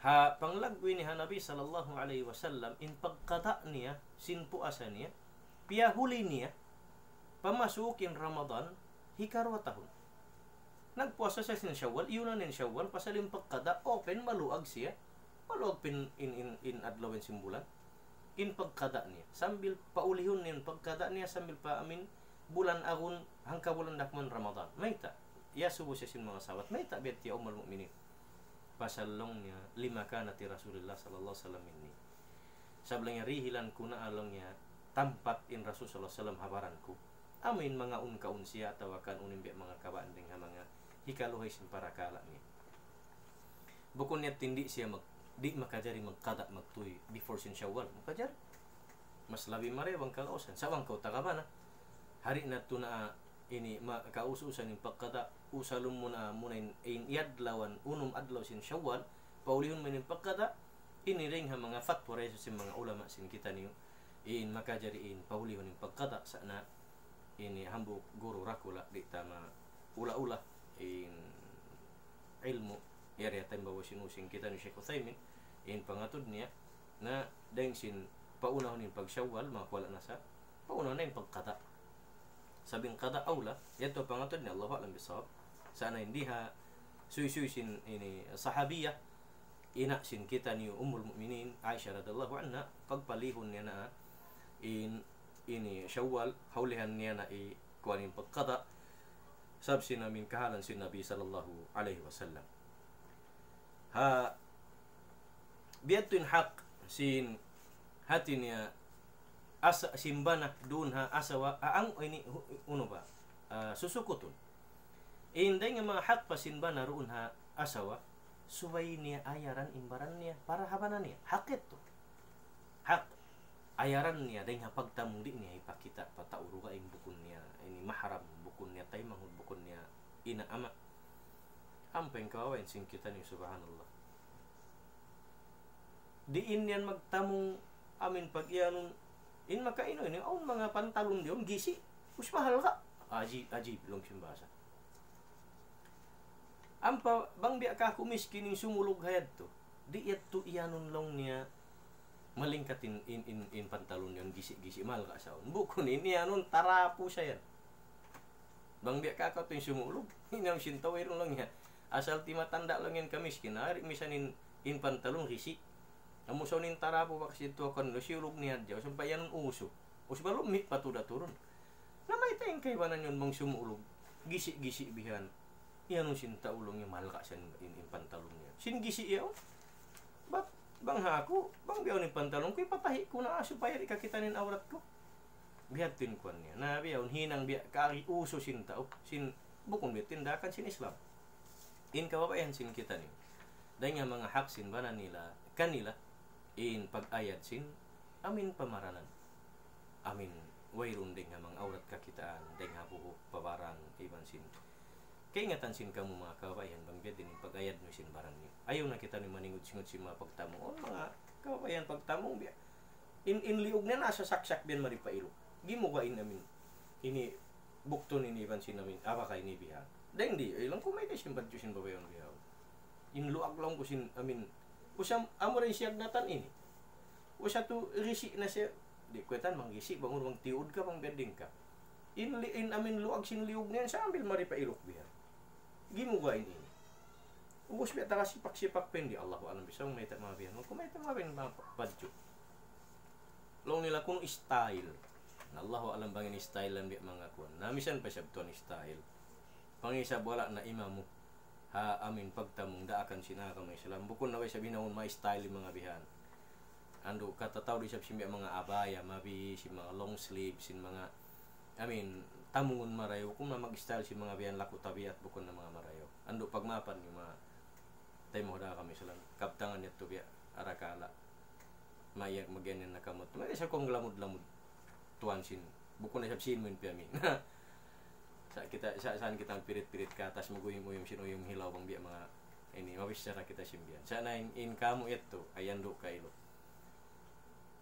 ha panglaggu' ini ha Nabi sallallahu alayhi wasallam, in pagqada niya sin puasa niya, piyahuli niya, pamasukin Ramadan, hikaruwa tahun. Nagpuasa siya sin Shawwal, iyunan in Shawwal, pasal in pagqada, open, maluag siya. Maluag pa in, in, in adlaw in sin bulan. in pagkada niya. Sambil paulihun niya in pagkada niya, sambil pa amin bulan agun, hangka bulan dakman Ramadan. Mayta'? Iyasubu siya sin manga sahabat. Mayta' biya' ta ya Ummul Mukminin? Pasal laung niya, لمكانة رسول الله صلى الله عليه وسلم مني. Sabab laung niya dihilan ku na laung niya tampat in Rasul sallallahu alayhi wasallam ha baran ku. Amu in manga unu kaun siya atawa kan unu in biya' manga kabaan dayn ha manga hikaluhay sin parakala' niya. Bukun niya tindi siya mag, di' makajari magkada magtuy before sin Shawwal. Makajari. Mas labi marayaw bang kagausan. Sa' bang kaw taga bana. Hari na tu na ini ma, kaususan in pagkada, usalun mu na muna in, in iyadlawan, unum adlaw sin Shawwal, paulihun mu in pagkada, ini dayn ha manga fatwa ra sin manga ulama sin kitaniyu, in makajari in paulihun in pagkada, sa' na ini hambuuk guru dakula', di' ta maula-ula in ilmu', yari ha timbawa sin using kitaniyu Sheikh Uthaymin, in pangatud niya, na dayn sin paunahun in pag-Shawwal, makawa' na sa', paunahun na in pagkada. Sabab in kada awla, yadtu pangatud niya, Allahu a'lam bissawab. Sa' na in di ha suysuy sin ini sahabiya, ina' sin kitaniyu Ummul Mukminin, Aisha radiyallahu anha, pagpalihun niya na in ini Shawwal, ha ulihan niya na i kuwan in pagkada, sabab sin amin kahalan sin Nabi sallallahu alayhi wasallam. Ha, biya' tu in hak sin hati niya asa, sin bana duun ha asawa, a, ang ini, hu-, unu ba? Ah, susukutun. In dayn ha manga hak pa sin bana duun ha asawa, subay niya ayaran in baran niya, para ha bana niya. Hak yadtu. Hak. Ayaran niya, dayn ha pagtamung di' niya hipakita' pa tau dugaing bukun niya, ini mahram, bukun niya taymanghud, bukun niya ina' ama'. Ampa in kawawa in sin kitaniyu, subhanallah. Diin yan magtamung amin pag-iyanun, in makainu ini, awn manga pantalon diyan, gisi', us mahal ka. Ajib, ajib, laung sin bahasa. Ampa, bang biya' kaku' miskin in sumulug ha yadtu. Di' yadtu iyanun laung niya, malingkat in, in, in, in pantalon yan, gisi'-gisi', mahal ka saun. Bukun in iyanun, tarapu sa yan. Bang biya' kaku' in sumulug, in awn sin tau, irun laung niya. Asal timatanda' laung yan kamiskin, ari misan in, in pantalon, gisi'. Amu saun in tarapu, bakas yadtu aku, siyulug niya hadja, sampay iyanun usu. Us balum mi' pa tuud turun. Na mayta' in kaibanan yan bang sumulug, gisi'-gisi' bihan. Iyanun sin tau laung niya, mahal ka sa in, in, in pantalon niya. Sin gisi' yaun. Bat, bang ha aku, bang biya' yaun in pantalon ku, ipatahi' ku na supaya di' kakitaan in awrat ku. Biya' ha yadtu in kuwan niya. Na biya' yaun hinang biya' kari usu sin tau. Sin, bukun biya' tindakan sin Islam. In kababaihan sin kitaniyu. Dayn ha manga hak sin bana nila, kanila, in pag-ayad sin, amin pamaranan. Amin, wayruun dayn ha manga awrat kakitaan, dayn ha buhuk, pa baran, iban sin. Kaingatan sin kamu manga kababaihan, bang biya' diin in pag-ayad niyu sin baran niyu. Ayaw na kitaniyu maningud-singud sin manga pagtamung. O, manga kababaihan pagtamung, biya'. In, in liug niya na saksak biyan mari pa iluk. Gimuwa' in amin. Ini buktun ini iban sin amin. Aba ka ini bihan. Dayn di, ilang ku mayta' sin badju' sin babayan bihan. In luag laung ku sin amin. Usam, amu ra in siyagnatan ini. Usa tu gisi' na siya, di' ku katan bang gisi', bang urang tiud ka, bang biya' diin ka. In li-, in amin luag sin liug niya, sambil mari pa iluk bihan. Gimuwa' ini. Ubus biya' taga sipak-sipak pa in di, Allahu a'lam bissawab, mayta' manga bihan. Ku mayta' manga bihan manga pa-, badju'. Laung nila kunu' style. Na Allahu a'lam bang in style yan biya' manga kuwan. Na misan pa isab tuwan style. Pangisab wala' na imamu. Ha amin pagtamung daakan sin agama Islam. Bukun na way isab hinangun ma-style in manga bihan. Andu' katataud isab sin biya' manga abaya, mabi, sin manga long sleeve, sin manga, amin, tamungun marayaw. Bukun na mag-style sin manga bihan laku tabiat, bukun na manga marayaw. Andu' pagmaapan niyu ma, taymaun da kami salam. Kabtangan niya tu biya' arakala'. Maya' magiyan na kamut. Maya' sa kung lamud-lamud. Tuwan sin. Bukun na isab sin mu in piyami. Sa' kita, sa', saan kita magpirit-pirit ka, tas mag-uyum-uyum sin uyum hilaw bang biya' manga ini, mabichara kita sin biyan. Sa' na in, in kamu yadtu, ay andu' kailu.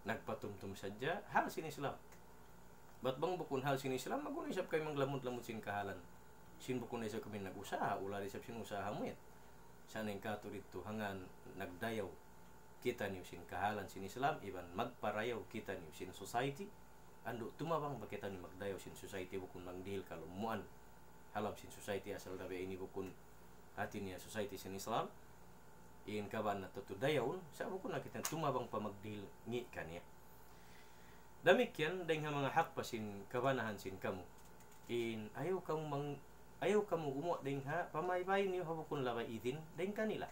Nagpatumtum sadja, hal sin Islam. Bat bang bukun hal sin Islam, magunu isab kami manglamud-lamud sin kahalan. Sin bukun na isab kami nag-usaha, ula da isab sin usaha mu yan. Sa' na in katu' didtu, hangkan nagdayaw kitaniyu sin kahalan sin Islam, iban magparayaw kitaniyu sin society, andu' tumabang ba kitaniyu magdayaw sin society bukun magdihil kalumuan. Ha lawm sin society asal da biya' ini bukun hati niya society sin Islam. In kabaan na tuud dayawun, sa' bukun na kita tumabang pa magdihil ngi' kaniya. Damikkiyan, dayng ha manga hak pa sin kabanahan sin kamu. In, ayaw kamu mang-, ayaw kamu gumuwa' dayng ha pamaybay niyu ha bukun labay idin dayng kanila.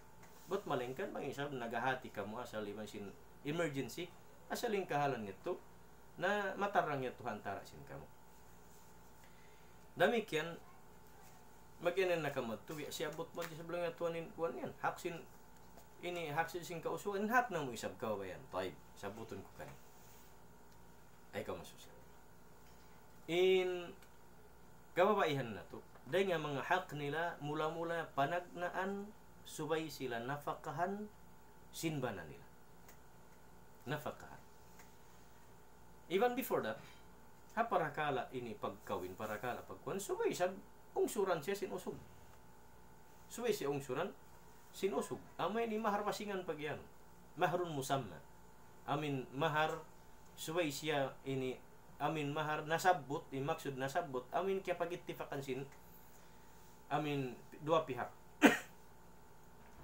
Bat malayngkan bang isab naghahati kamu asal iban sin emergency, asal in kahalan yadtu, na matarrang yadtu ha antara' sin kamu. Damikkiyan, mag-iyan na kamu yadtu, biya' siyabbut mu di' sa' bilang yadtu in kuwan yan. Hak sin, ini hak sin, sin kausugan, hak namu' isab kaw ba yan. Tayyib, sabbutun ku kaniyu. Ay, kamu susa. In kababaihan natu', dayng ha manga hak nila, mula-mula panagnaan, subay sila napakahan sin bana nila. Napakahan. Even before that, ha parakala' ini pagkawin, parakala' pagkuwan, subay isab ungsuran siya sin usug. Subay siya ungsuran sin usug. Amu ini mahar basingan pag-iyanun. Mahrun musamma. Amu in mahar, subay siya ini, amu in mahar nasabbut, in maksud nasabbut, amu in kiyapag-ittifakan sin, amu in duwa pihak.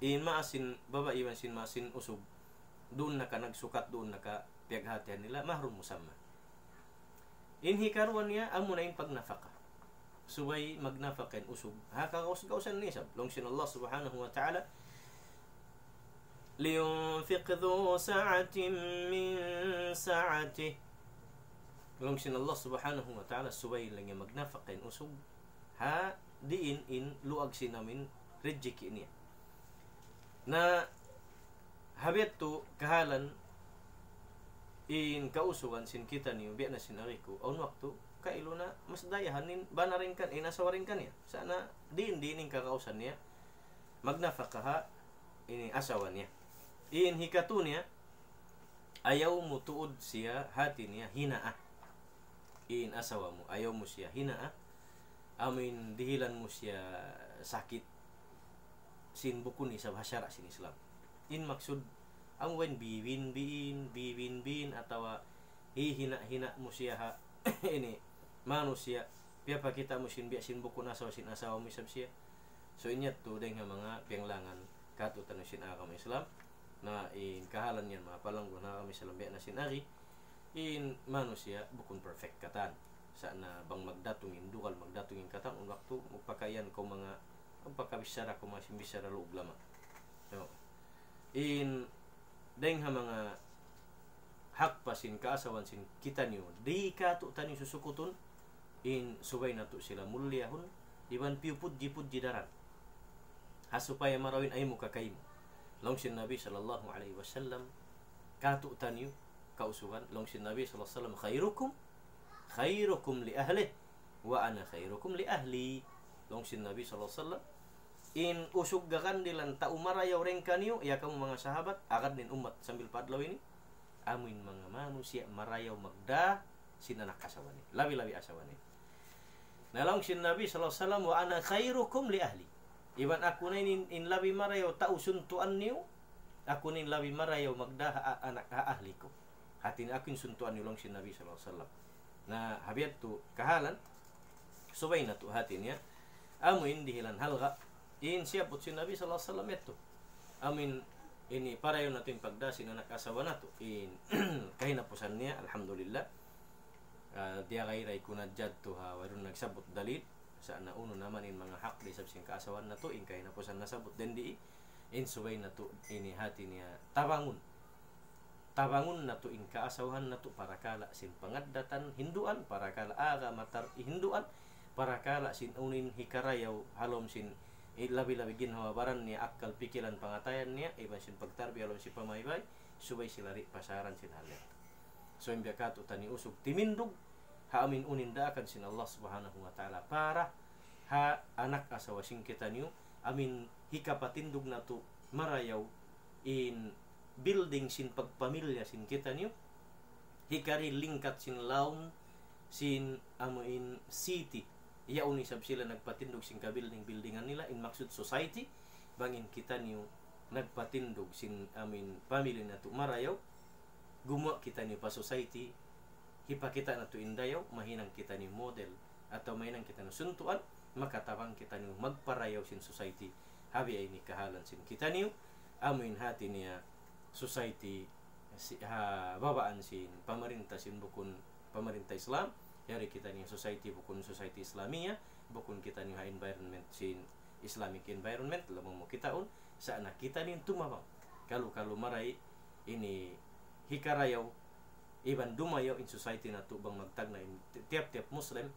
In maas sin babai iban sin maas sin usug, duun na ka nagsukat, duun na ka piyaghatihan nila, mahrun musamma. In hikaruwa niya, amu na in pagnapaka. Subay magnapaka in usug ha kagaus-gausan niya isab. Laung sin Allah Subhanahu wa Ta'ala, لينفق ذو سعة من سعته. Laung sin Allah Subhanahu wa Ta'ala, subay laung niya magnapaka in usug ha diin in luag sin amu in rijiki niya. Na ha biya' yadtu kahalan in kausugan sin kitaniyu, biya' na sin ari ku, awn waktu, kailu na mas dayahan in bana dayn kan-, in asawa dayn kaniya. Sa' na diin-diin in kagausan niya magnapaka ha ini asawa niya. In hikatu niya, ayaw mu tuud siya, hati niya, hinaa. In asawa mu, ayaw mu siya hinaa. Amu in dihilan mu siya sakit sin bukun isab ha sara' sin Islam. In maksud, amu in biwin-biin, biwin-biin, atawa hihina-hina mu siya ha ini manusiya', piyapakita' mu sin biya' sin bukun asawa sin asawa mu isab siya. So, in yadtu dayng ha manga piyanglangan kātu'niyu sin agama Islam. Na in kahalan yan, manga palangguan ha agama Islam, biya' na sin ari, in manusiya' bukun perfect katan. Sa' na bang magdatung in dugal, magdatung in katan, awn waktu magpakaiyan kaw manga, magpakabichara kaw manga sin bichara luug lama. So, in dayng ha manga hak pa sin kaasawahan sin kitaniyu, di' kātu'niyu susukutun, in subay natu' sila muliahun, iban piyupudji-pudji daran. Ha supaya marayaw in aymu kakaymu. Laung sin Nabi sallallahu alayhi wasallam, kātu'niyu, kausugan, laung sin Nabi sallallahu alayhi wasallam, خيركم خيركم لأهله وأنا خيركم لأهلي. Laung sin Nabi sallallahu alayhi wasallam, in usug gagandilan tau marayaw dayn kaniyu, ya kamu manga sahabat, agad in ummat sambil pa adlaw ini, amu in manga manusiya' marayaw magdā sin anak asawa niya, labi-labi asawa niya. Na laung sin Nabi sallallahu alayhi wasallam, وأنا خيركم لأهلي. Iban aku na in, in labi marayaw tau suntuan niyu, aku na in labi marayaw magdā ha, anak, ha ahli ku. Hati niya aku in suntuan niyu, laung sin Nabi sallallahu alayhi wasallam. Na ha biya' yadtu kahalan, subay natu' hati niya, amu in dihilan halga', in siyabbut sin Nabi sallallahu alayhi wasallam yadtu. Amu in ini parayaw natu' in pagdā sin anak asawa natu'. In kahinapusan niya, alhamdulillah. Ah, diyagay da isab ku na jadtu ha, wayruun nagsabbut dalil. Sa' na unu na man in manga hak da isab sin kaasawahan natu', in kahinapusan nasabbut dayn di, in subay natu' ini hati niya tabangun. Tabangun natu' in kaasawahan natu' parakala' sin pangaddatan hinduan, parakala' agama tar hinduan, parakala' sin unu in hikarayaw ha lawm sin, i-, labi-labi ginhawa-baran niya, akkal, pikilan, pangatayan niya, iban sin pagtarbiya ha lawm sin pamaybay, subay sila di' pasaran sin hal yadtu. So, in biya' kātu'niyu usug timindug ha amu in unu in daakan sin Allah Subhanahu wa Ta'ala para ha anak asawa sin kitaniyu, amu in hikapatindug natu' marayaw in building sin pagpamilya sin kitaniyu, hikari lingkat sin lawm sin amu in city. Yaun isab sila nagpatindug sin kabuilding-buildingan nila, in maksud society, bang in kitaniyu nagpatindug sin amu in pamilya natu' marayaw, gumuwa' kitaniyu pa society, hipakita' natu' in dayaw, mahinang kitaniyu model, atawa mahinang kitaniyu suntuan, makatabang kitaniyu magparayaw sin society. Ha biya' ini kahalan sin kitaniyu, amu in hati niya society, si, ha babaan sin pamarinta sin bukun pamarinta Islam, yari kitaniyu society bukun society Islamiyah, bukun kitaniyu ha environment sin Islamic environment, lamun mu kitaun, sa' na kitaniyu tumabang. Kalu-kalu marayaw ini hikarayaw, iban dumayaw in society natu' bang magtagna' in ti-, tiyap-tiyap Muslim,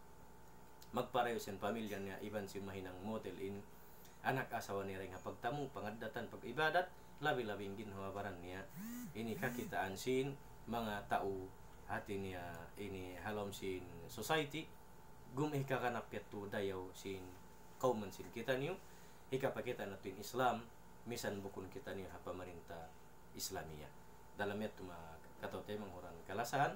magparayaw sin pamilya niya, iban sin mahinang model in anak asawa niya dayn ha pagtamu, pangaddatan, pag-ibadat, labi-labi in ginhawa-baran niya. Ini kakitaan sin manga tau hati niya ini ha lawm sin society, gum hikaganap yadtu dayaw sin kawman sin kitaniyu, hikapakita' natu' in Islam, misan bukun kitaniyu ha pamarinta Islamiyah. Dalam yadtu manga kataw-taymanghuran kalasahan,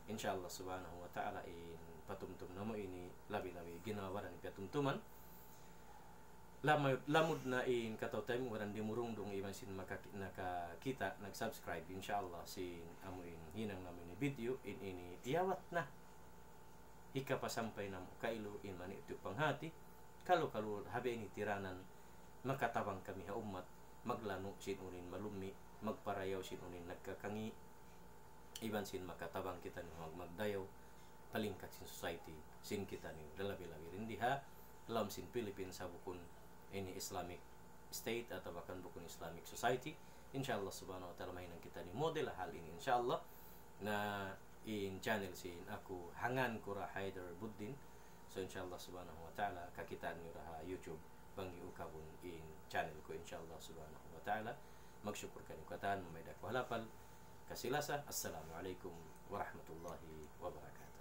insya Allah subhanahu wa ta'ala in patumtum namu' ini labi-labi ginhawa-baran in patumtuman. Lamud, lamud na in kataw-taymanghuran dimurungdung iban sin makaki-, nakakita', nag-subscribe, insya Allah sin amu in hinang namu' ini video, in ini iyawat na. Hikapasampay namu' kailu in maniyu' panghati, kalu-kalu ha biya' ini tiranan, makatabang kami ha ummat, maglanu' sin unu in malummi', magparayaw sin unu in nagkakangi', iban sin makatabang kitaniyu mag-, magdayaw, palingkat sin society sin kitaniyu, lalabi-labi dayn di ha lawm sin Philippines ha bukun ini Islamic State atawa kan bukun Islamic society. Insya Allah subhanahu wa ta'ala mahinang kitaniyu model ha hal ini, insya Allah. Na in channel sin aku, ha ngan ku ra Haider Buddin. So, insya Allah subhanahu wa ta'ala, kakitaan niyu ra ha YouTube bang niyu ukabun in channel ku, insya Allah subhanahu wa ta'ala. Magsukur kaniyu katan, mamayda' ku ha lapal, kasi-lasa. Assalamu alaykum warahmatullahi wabarakatuh.